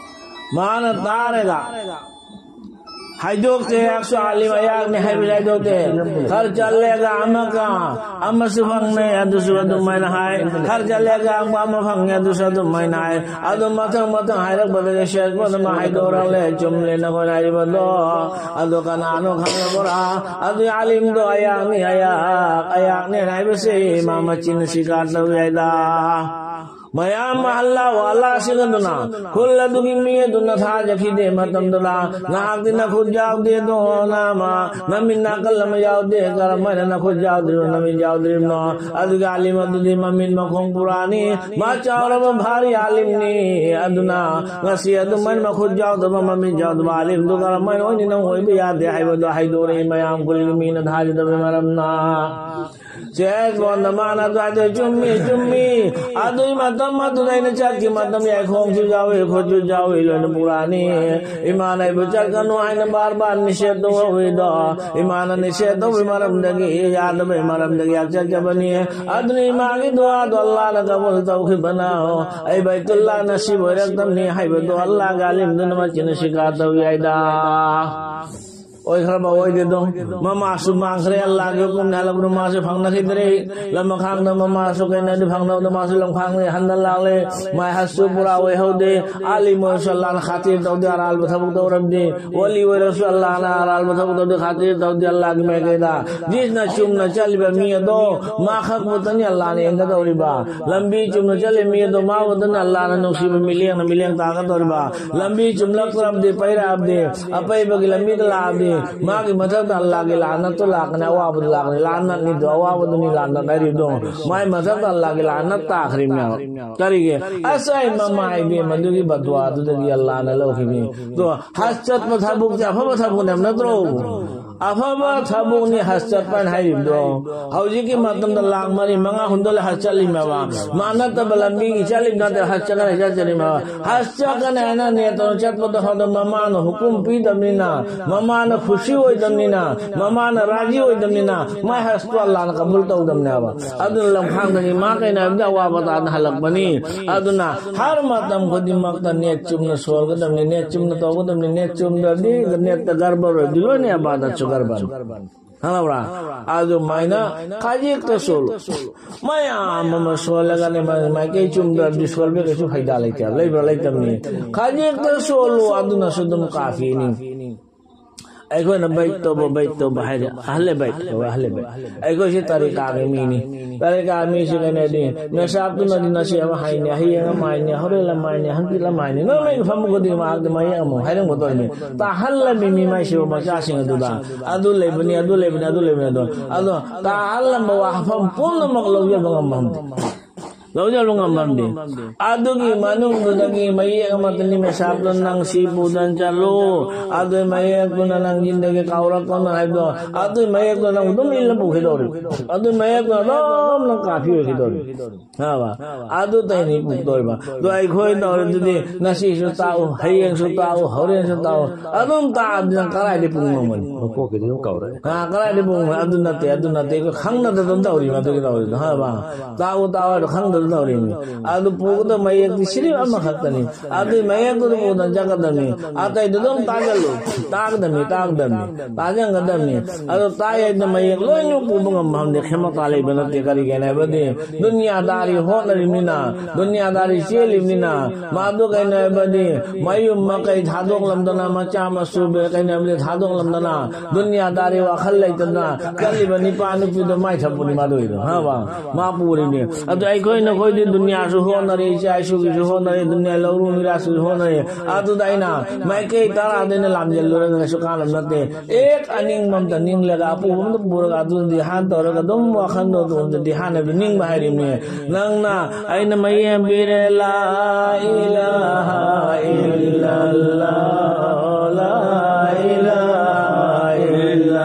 ꯃꯥꯅ ꯇꯥꯔꯦꯗ꯫ ꯍꯥꯏꯗꯣꯛꯇꯦ꯫ ꯑꯩꯍꯥꯛꯁꯨ ꯑꯥꯂꯤꯝ ꯑꯩꯍꯥꯛꯅꯤ ꯍꯥꯏꯕꯁꯤ ꯍꯥꯏꯗꯣꯛꯇꯦ꯫ ꯈꯔ ꯆꯠꯂꯦꯒ ꯑꯃꯒ ꯑꯃꯁꯨ ꯐꯪꯅꯩ, ꯑꯗꯨꯁꯨ ꯑꯗꯨꯃꯥꯏꯅ ꯍꯥꯏ꯫ ꯈꯔ ꯆꯠꯂꯦꯒ ꯑꯃ ꯐꯪꯉꯦ, ꯑꯗꯨꯁꯨ ꯑꯗꯨꯃꯥꯏꯅ ꯍꯥꯏ꯫ ꯑꯗꯨ ꯃꯊꯪ ꯃꯊꯪ ꯍꯥꯏꯔꯛꯄꯗꯒꯤ ꯁꯦꯠꯄꯗ ꯑꯃ ꯍꯥꯏꯗꯣꯔꯛꯂꯦ꯫ ꯆꯨꯝꯂꯦ ꯅꯈꯣꯏꯅ ꯍꯥꯏꯔꯤꯕꯗꯣ꯫ ꯑꯗꯨ ꯀꯅꯥꯅꯣ ꯈꯪꯂꯕ꯭ꯔꯥ? ꯑꯗꯨ ꯑꯥꯂꯤꯝꯗꯣ ꯑꯩꯍꯥꯛꯅꯤ, ꯑꯩꯍꯥꯛ, ꯑꯩꯍꯥꯛꯅꯦ ꯍꯥꯏꯕꯁꯤ ꯃꯥ ꯃꯆꯤꯟꯅ ꯁꯤꯀꯥꯔ ꯇꯧꯏ ꯍꯥꯏꯗ꯫ ꯃꯌꯥꯝ ꯃꯍꯜꯂꯥ ꯋꯥꯂꯥꯁꯤꯡ ꯑꯗꯨꯅ ꯈꯨꯜ ꯑꯗꯨꯒꯤ ꯃꯤ ꯑꯗꯨꯅ ꯊꯥꯖꯈꯤꯗꯦ ꯃꯇꯝꯗꯨꯗ, "ꯅꯍꯥꯛꯇꯤ ꯅꯈꯨꯠ ꯌꯥꯎꯗꯦꯗꯣ, ꯅꯥꯃ, ꯅꯃꯤꯠ ꯅꯥꯀꯜ ꯑꯃ ꯌꯥꯎꯗꯦ, ꯀꯔꯝꯍꯥꯏꯅ ꯅꯈꯨꯠ ꯌꯥꯎꯗ꯭ꯔꯤꯕꯅꯣ, ꯅꯃꯤꯠ ꯌꯥꯎꯗ꯭ꯔꯤꯕꯅꯣ?" ꯑꯗꯨꯒꯤ ꯑꯥꯂꯤꯝ ꯑꯗꯨꯗꯤ ꯃꯃꯤꯠ ꯃꯈꯣꯡ ꯄꯨꯔꯥꯅꯤ, ꯃꯥ ꯆꯥꯎꯔꯕ ꯚꯥꯔꯤ ꯑꯥꯂꯤꯝꯅꯤ꯫ ꯑꯗꯨꯅ ꯉꯁꯤ ꯑꯗꯨꯃꯥꯏꯅ ꯃꯈꯨꯠ ꯌꯥꯎꯗꯕ, ꯃꯃꯤꯠ ꯌꯥꯎꯗꯕ ꯑꯥꯂꯤꯝꯗꯨ ꯀꯔꯝꯍꯥꯏꯅ ꯑꯣꯏꯅꯤ? ꯅꯪ ꯑꯣꯏꯕ ꯌꯥꯗꯦ ꯍꯥꯏꯕꯗꯣ ꯍꯥꯏꯗꯣꯔꯛꯏ ꯃꯌꯥꯝ ꯈꯨꯜꯒꯤ ꯃꯤꯅ ꯊꯥꯖꯗꯕꯒꯤ ꯃꯔꯝꯅ꯫ ꯆꯦꯁ ꯕꯣꯟꯗ ꯃꯥꯅ ꯑꯗꯨꯋꯥꯏꯗ ꯆꯨꯝꯃꯤ, ꯆꯨꯝꯃꯤ꯫ ꯑꯗꯨꯏ ꯃꯇꯝ ꯑꯗꯨꯗ ꯑꯩꯅ ꯆꯠꯈꯤ ꯃꯇꯝ ꯌꯥꯏꯈꯣꯡꯁꯨ ꯌꯥꯎꯏ, ꯈꯨꯠꯁꯨ ꯌꯥꯎꯏ, ꯂꯣꯏꯅ ꯄꯨꯔꯛꯑꯅꯤ꯫ ꯏꯃꯥꯅ ꯑꯩꯕꯨ ꯆꯠꯀꯅꯨ ꯍꯥꯏꯅ ꯕꯥꯔ ꯕꯥꯔ ꯅꯤꯁꯦꯙ ꯇꯧꯍꯧꯏꯗꯣ, ꯏꯃꯥꯅ ꯅꯤꯁꯦꯙ ꯇꯧꯕꯒꯤ ꯃꯔꯝꯗꯒꯤ, ꯌꯥꯗꯕꯒꯤ ꯃꯔꯝꯗꯒꯤ ꯑꯩ ꯆꯠꯆꯕꯅꯤ꯫ ꯑꯗꯨꯅ ꯏꯃꯥꯒꯤ ꯗꯨꯋꯥꯗꯣ ꯑꯜꯂꯥꯍꯅ ꯀꯕꯨꯜ ꯇꯧꯈꯤꯕꯅ ꯑꯩ ꯕꯩꯇꯨꯜꯂꯥ ꯅꯁꯤꯕ ꯑꯣꯏꯔꯛꯇꯕꯅꯤ ꯍꯥꯏꯕꯗꯣ ꯑꯜꯂꯥꯍꯒꯤ ꯑꯥꯂꯤꯝꯗꯨꯅ ꯃꯆꯤꯟꯅ ꯁꯤꯀꯥ ꯇꯧꯏ ꯍꯥꯏꯗ꯫ ꯑꯣꯏꯈ꯭ꯔꯕ ꯑꯣꯏꯗꯦꯗꯣ? ꯃꯃꯥꯁꯨ ꯃꯥꯡꯈ꯭ꯔꯦ, ꯑꯜꯂꯥꯍꯒꯤ ꯍꯨꯀꯨꯝꯅ ꯍꯜꯂꯛꯄꯗ ꯃꯥꯁꯨ ꯐꯪꯅꯈꯤꯗ꯭ꯔꯦ꯫ ꯂꯝꯈꯥꯡꯗ ꯃꯃꯥꯁꯨ ꯀꯩꯅꯣꯗꯤ ꯐꯪꯅꯕꯗ ꯃꯥꯁꯨ ꯂꯝꯈꯥꯡꯗ ꯍꯟꯅ ꯂꯥꯛꯂꯦ꯫ ꯃꯥꯏ ꯍꯖꯁꯨ ꯄꯨꯔꯥ ꯑꯣꯏꯍꯧꯗꯦ꯫ ꯑꯥꯂꯤꯝ ꯑꯣꯏꯔꯁꯨ ꯑꯜꯂꯥꯍꯅ ꯈꯥꯇꯤꯔ ꯇꯧꯗꯦ, ꯑꯔꯥꯟꯕ ꯊꯕꯛ ꯇꯧꯔꯝꯗꯦ꯫ ꯋꯥꯂꯤ ꯑꯣꯏꯔꯁꯨ ꯑꯜꯂꯥꯍꯅ ꯑꯔꯥꯟꯕ ꯊꯕꯛ ꯇꯧꯗꯦ, ꯈꯥꯇꯤꯔ ꯇꯧꯗꯦ ꯑꯜꯂꯥꯍꯒꯤ ꯃꯥꯏꯀꯩꯗ꯫ ꯖꯤꯁꯅ ꯆꯨꯝꯅ ꯆꯠꯂꯤꯕ ꯃꯤ ꯑꯗꯣ ꯃꯥ ꯈꯛ ꯈꯛꯇꯅꯤ ꯑꯜꯂꯥꯍꯅ ꯌꯦꯡꯒꯗꯧꯔꯤꯕ꯫ ꯂꯝꯕꯤ ꯆꯨꯝꯅ ꯆꯠꯂꯤ ꯃꯤ ꯑꯗꯣ ꯃꯥ ꯈꯛꯇꯅ ꯑꯜꯂꯥꯍꯅ ꯅꯨꯡꯁꯤꯕ ꯃꯤꯠꯌꯦꯡꯅ ꯃꯤꯠꯌꯦꯡ ꯇꯥꯒꯗꯧꯔꯤꯕ꯫ ꯂꯝꯕꯤ ꯆꯨꯝꯂꯛꯇ꯭ꯔꯕꯗꯤ, ꯄꯩꯔꯛꯑꯕꯗꯤ, ꯑꯄꯩꯕꯒꯤ ꯂꯝꯕꯤꯗ ꯂꯥꯛꯑꯕꯗꯤ, ꯃꯥꯒꯤ ꯃꯊꯛꯇ ꯑꯜꯂꯥꯍꯒꯤ ꯂꯥꯅꯠꯇꯣ ꯂꯥꯛꯀꯅꯤ, ꯑꯋꯥꯕꯗꯣ ꯂꯥꯛꯀꯅꯤ꯫ ꯂꯥꯅꯠꯅꯤꯗꯣ, ꯑꯋꯥꯕꯗꯨꯅꯤ ꯂꯥꯅꯠ ꯍꯥꯏꯔꯤꯗꯣ꯫ ꯃꯥꯏ ꯃꯊꯛꯇ ꯑꯜꯂꯥꯍꯒꯤ ꯂꯥꯅꯠ ꯇꯥꯈ꯭ꯔꯤꯕꯅꯦꯕ꯫ ꯀꯔꯤꯒꯤ? ꯑꯁ, ꯑꯩ ꯃꯃꯥ ꯏꯕꯦꯝ ꯑꯗꯨꯒꯤ ꯕꯗꯋꯥꯗꯨꯗꯒꯤ ꯑꯜꯂꯥꯍꯅ ꯂꯧꯈꯤꯕꯅꯤ꯫ ꯑꯗꯣ ꯍꯖ ꯆꯠꯄ ꯊꯕꯛꯁꯦ ꯑꯐꯕ ꯊꯕꯛꯅꯦꯕ ꯅꯠꯇ꯭ꯔꯣ? ꯑꯐꯕ ꯊꯕꯛꯅꯤ ꯍꯖ ꯆꯠꯄ ꯍꯥꯏꯅ ꯍꯥꯏꯔꯤꯕꯗꯣ꯫ ꯍꯧꯖꯤꯛꯀꯤ ꯃꯇꯝꯗ ꯂꯥꯛ ꯃꯔꯤ, ꯃꯉꯥ, ꯍꯨꯝꯗꯣꯏ ꯍꯖ ꯆꯠꯂꯤꯃꯦꯕ꯫ ꯃꯥ ꯅꯠꯇꯕ ꯂꯝꯕꯤꯒꯤ ꯆꯠꯂꯤꯕ ꯅꯠꯇꯦ, ꯍꯖ ꯆꯠꯀꯅꯤ, ꯍꯖ ꯆꯠꯆꯔꯤꯃꯦꯕ꯫ ꯍꯖ ꯆꯠꯀꯅꯤ ꯍꯥꯏꯅ ꯅꯤꯌꯠ ꯇꯧꯔ ꯆꯠꯄꯗꯣ ꯍꯥꯏꯗꯣ ꯃꯃꯥꯅ ꯍꯨꯀꯨꯝ ꯄꯤꯗꯕꯅꯤꯅ, ꯃꯃꯥꯅ ꯈꯨꯁꯤ ꯑꯣꯏꯗꯕꯅꯤꯅ, ꯃꯃꯥꯅ ꯔꯥꯖꯤ ꯑꯣꯏꯗꯕꯅꯤꯅ, ꯃꯥꯏ ꯍꯖꯇꯣ ꯑꯜꯂꯥꯅ ꯀꯕꯨꯜ ꯇꯧꯗꯕꯅꯦꯕ꯫ ꯑꯗꯨꯅ ꯂꯝꯈꯥꯡꯗꯒꯤ ꯃꯥ ꯀꯩꯅꯣ ꯍꯥꯏꯕꯗ ꯑꯋꯥꯕ ꯇꯥꯗꯅ ꯍꯜꯂꯛꯄꯅꯤ꯫ ꯑꯗꯨꯅ ꯍꯔ ꯃꯇꯝ ꯈꯨꯗꯤꯡꯃꯛꯇ ꯅꯤꯌꯠ ꯆꯨꯝꯅ ꯁꯣꯜꯒꯗꯕꯅꯤ, ꯅꯤꯌꯠ ꯆꯨꯝꯅ ꯇꯧꯒꯗꯕꯅꯤ, ꯅꯤꯌꯠ ꯆꯨꯝꯗ꯭ꯔꯗꯤ ꯅꯤꯌꯠꯇ ꯒꯔꯕꯔ ꯑꯣꯏꯔꯗꯤ ꯂꯣꯏꯅ ꯏꯕꯥꯗꯠꯁꯨ ꯒꯔꯕꯔ꯫ ꯈꯪꯉꯕ꯭ꯔꯥ? ꯑꯗꯨꯃꯥꯏꯅ ꯈꯖꯤꯛꯇ ꯁꯣꯜꯂꯨ꯫ ꯃꯌꯥꯝ ꯑꯃ ꯁꯣꯜꯂꯒꯅꯦ, ꯃꯥ-, ꯃꯥꯏꯀꯩ ꯆꯨꯝꯗ꯭ꯔꯗꯤ ꯁꯣꯜꯕ ꯀꯩꯁꯨ ꯐꯥꯏꯗꯥ ꯂꯩꯇꯦ, ꯂꯩꯕ꯭ꯔꯥ? ꯂꯩꯇꯕꯅꯤ꯫ ꯈꯖꯤꯛꯇ ꯁꯣꯜꯂꯨ, ꯑꯗꯨꯅꯁꯨ ꯑꯗꯨꯝ ꯀꯥꯐꯤꯅꯤ꯫ ꯑꯩꯈꯣꯏꯅ ꯕꯩꯠ ꯇꯧꯕ, ꯕꯩꯠ ꯇꯧꯕ ꯍꯥꯏꯔꯦ, ꯑꯍꯜꯂꯦ ꯕꯩꯠ ꯇꯧꯕ, ꯑꯍꯜꯂꯦ ꯕꯩꯠ꯫ ꯑꯩꯈꯣꯏꯁꯤ ꯇꯥꯔꯤꯀꯥꯒꯤ ꯃꯤꯅꯤ꯫ ꯇꯥꯔꯤꯀꯥ ꯃꯤꯁꯤ ꯀꯩꯅꯣꯗꯤ, ꯃꯦꯁꯥꯞꯇꯨꯅꯗꯤ ꯉꯁꯤ ꯑꯃ ꯍꯥꯏꯅꯤ, ꯍꯌꯦꯡ ꯑꯃ ꯍꯥꯏꯅꯤ, ꯍꯣꯔꯦꯟ ꯑꯃ ꯍꯥꯏꯅꯤ, ꯍꯪꯆꯤꯠ ꯑꯃ ꯍꯥꯏꯅꯤ꯫ ꯅꯣꯡꯃꯩ ꯐꯝꯕ ꯈꯨꯗꯤꯡꯃꯛ ꯃꯌꯦꯛ ꯑꯃꯨꯛ ꯍꯥꯏꯔꯝꯒꯗꯧꯔꯤꯅꯤ꯫ ꯇꯥꯍꯜꯂꯝꯃꯤ ꯃꯤ ꯃꯥꯏꯁꯤꯕꯨ ꯃꯆꯥꯁꯤꯡ ꯑꯗꯨꯗ ꯑꯗꯨ ꯂꯩꯕꯅꯤ, ꯑꯗꯨ ꯂꯩꯕꯅꯤ, ꯑꯗꯨ ꯂꯩꯕꯅꯤ, ꯑꯗꯨ꯫ ꯑꯗꯣ ꯇꯥꯍꯜꯂꯝꯕ ꯋꯥꯐꯝ ꯄꯨꯝꯅꯃꯛ ꯂꯧꯖꯕ ꯉꯝꯕ ꯉꯝꯗꯦ꯫ ꯂꯧꯖꯕ ꯉꯝꯕ ꯉꯝꯗꯦ꯫ ꯑꯗꯨꯒꯤ ꯃꯅꯨꯡꯗꯨꯗꯒꯤ ꯃꯌꯦꯛ ꯑꯃꯠꯇꯅꯤ ꯃꯦꯁꯥꯞꯇꯨ ꯅꯪ ꯁꯤ ꯄꯨꯗꯅ ꯆꯠꯂꯨ꯫ ꯑꯗꯨꯒꯤ ꯃꯌꯦꯛꯇꯨꯅ ꯅꯪ ꯌꯨꯝꯗꯒꯤ ꯀꯥꯎꯔꯛꯀꯅꯨ ꯍꯥꯏꯕꯗꯣ꯫ ꯑꯗꯨꯒꯤ ꯃꯌꯦꯛꯇꯨ ꯅꯪ ꯑꯗꯨꯝ ꯏꯜꯂ ꯄꯨꯈꯤꯗꯧꯔꯤ꯫ ꯑꯗꯨꯒꯤ ꯃꯌꯦꯛꯇꯨ ꯑꯗꯨꯝ ꯅꯪ ꯀꯥꯐꯤ ꯑꯣꯏꯈꯤꯗꯧꯔꯤ꯫ ꯈꯪꯉꯕ? ꯑꯗꯨ ꯇꯩꯅꯤ ꯄꯨꯗꯧꯔꯤꯕ꯫ ꯑꯗꯣ ꯑꯩꯈꯣꯏ ꯇꯧꯔꯤꯗꯨꯗꯤ ꯉꯁꯤꯁꯨ ꯇꯥꯛꯎ, ꯍꯌꯦꯡꯁꯨ ꯇꯥꯛꯎ, ꯍꯣꯔꯦꯟꯁꯨ ꯇꯥꯛꯎ꯫ ꯑꯗꯨꯝ ꯇꯥꯛꯑꯗꯤ ꯅꯪ ꯀꯗꯥꯏꯗꯩ ꯄꯨ ꯉꯝꯒꯅꯤ? ꯃꯀꯣꯛꯀꯤꯗꯤ ꯑꯗꯨꯝ ꯀꯥꯎꯔꯦ꯫ ꯑ, ꯀꯗꯥꯏꯗꯩ ꯄꯨ ꯉꯝꯒꯅꯤ? ꯑꯗꯨ ꯅꯠꯇꯦ, ꯑꯗꯨ ꯅꯠꯇꯦ꯫ ꯑꯩꯈꯣꯏ ꯈꯪꯅꯗ ꯑꯗꯨꯝ ꯇꯧꯔꯤꯕ ꯑꯗꯨꯒꯤ ꯇꯧꯔꯤꯗꯣ, ꯈꯪꯉꯕ? ꯇꯥꯛꯎ, ꯇꯥꯛꯎ ꯍꯥꯏꯗꯣ ꯈꯪꯗꯗꯅ ꯇꯧꯔꯤꯕꯅꯤ꯫ ꯑꯗꯨ ꯄꯨꯒꯗꯕ ꯃꯌꯦꯛꯇꯤ ꯁꯤꯔꯤꯞ ꯑꯃꯈꯛꯇꯅꯤ꯫ ꯑꯗꯨꯏ ꯃꯌꯦꯛꯇꯨꯗ ꯄꯨꯗꯅ ꯆꯠꯀꯗꯕꯅꯤ꯫ ꯑꯇꯩꯗꯨ ꯑꯗꯨꯝ ꯇꯥꯁꯤꯜꯂꯨ꯫ ꯇꯥꯒꯗꯕꯅꯤ, ꯇꯥꯒꯗꯕꯅꯤ꯫ ꯇꯥꯁꯤꯟꯒꯗꯕꯅꯤ꯫ ꯑꯗꯣ ꯇꯥꯏ ꯍꯥꯏꯗꯅ ꯃꯌꯦꯛ ꯂꯣꯏꯅ ꯄꯨꯕ ꯉꯝꯕ ꯉꯝꯗꯦ꯫ ꯈꯦꯃꯇꯥ ꯂꯩꯕ ꯅꯠꯇꯦ꯫ ꯀꯔꯤꯒꯤꯅꯣ ꯍꯥꯏꯕꯗꯤ ꯗꯨꯅꯤꯌꯥꯗꯥꯔꯤ ꯍꯣꯠꯅꯔꯤꯕꯅꯤꯅ, ꯗꯨꯅꯤꯌꯥꯗꯥꯔꯤ ꯆꯦꯜꯂꯤꯕꯅꯤꯅ, ꯃꯥꯗꯨ ꯀꯩꯅꯣ ꯍꯥꯏꯕꯗꯤ ꯃꯌꯨꯝ ꯃꯀꯩ ꯊꯥꯗꯣꯛꯂꯝꯗꯅ, ꯃꯆꯥ ꯃꯁꯨ ꯀꯩꯅꯣ ꯍꯥꯏꯕꯗꯤ ꯊꯥꯗꯣꯛꯂꯝꯗꯅ, ꯗꯨꯅꯤꯌꯥꯗꯥꯔꯤ ꯋꯥꯈꯜ ꯂꯩꯇꯅ ꯆꯠꯂꯤꯕ ꯅꯤꯄꯥ ꯅꯨꯄꯤꯗꯣ ꯃꯥꯏ ꯊꯛꯄꯅꯤ ꯃꯥꯗꯨ ꯑꯣꯏꯗꯣ, ꯈꯪꯉꯕ? ꯃꯥ ꯄꯨꯔꯤꯅꯤ꯫ ꯑꯗꯨ ꯑꯩꯈꯣꯏ ꯅꯈꯣꯏꯗꯤ ꯗꯨꯅꯤꯌꯥꯁꯨ ꯍꯣꯠꯅꯔꯤ, ꯏꯆꯥ ꯏꯁꯨꯒꯤꯁꯨ ꯍꯣꯠꯅꯔꯤ, ꯗꯨꯅꯤꯌꯥ ꯂꯧꯔꯨ ꯃꯤꯔꯥꯁꯨ ꯍꯣꯠꯅꯔꯤ꯫ ꯑꯗꯨꯗ ꯑꯩꯅ ꯃꯥꯏꯀꯩ ꯇꯔꯥꯗ ꯑꯩꯅ ꯂꯥꯝꯖꯤꯜꯂꯨꯔꯒ ꯀꯩꯁꯨ ꯀꯥꯟꯅꯕ ꯅꯠꯇꯦ꯫ ꯑꯦꯛ ꯑꯅꯤꯡꯕ ꯑꯝꯇ ꯅꯤꯡꯂꯒ ꯑꯄꯨꯕ ꯑꯝꯇ ꯄꯨꯔꯒ ꯑꯗꯨꯗꯤ ꯍꯥꯟ ꯇꯧꯔꯒ ꯑꯗꯨꯝ ꯋꯥꯈꯜꯗꯣ ꯑꯗꯨꯗꯤ ꯍꯥꯟꯅ ꯅꯤꯡꯕ ꯍꯥꯏꯔꯤꯕꯅꯤ꯫ ꯅꯪꯅ ꯑꯩꯅ ꯃꯌꯦꯡ ꯄꯤꯔꯦ ꯂꯥ ꯏꯂꯥꯍ ꯏꯜꯂꯜꯂꯥꯍ ꯂꯥ ꯏꯂꯥꯍ ꯏꯜꯂꯜꯂꯥꯍ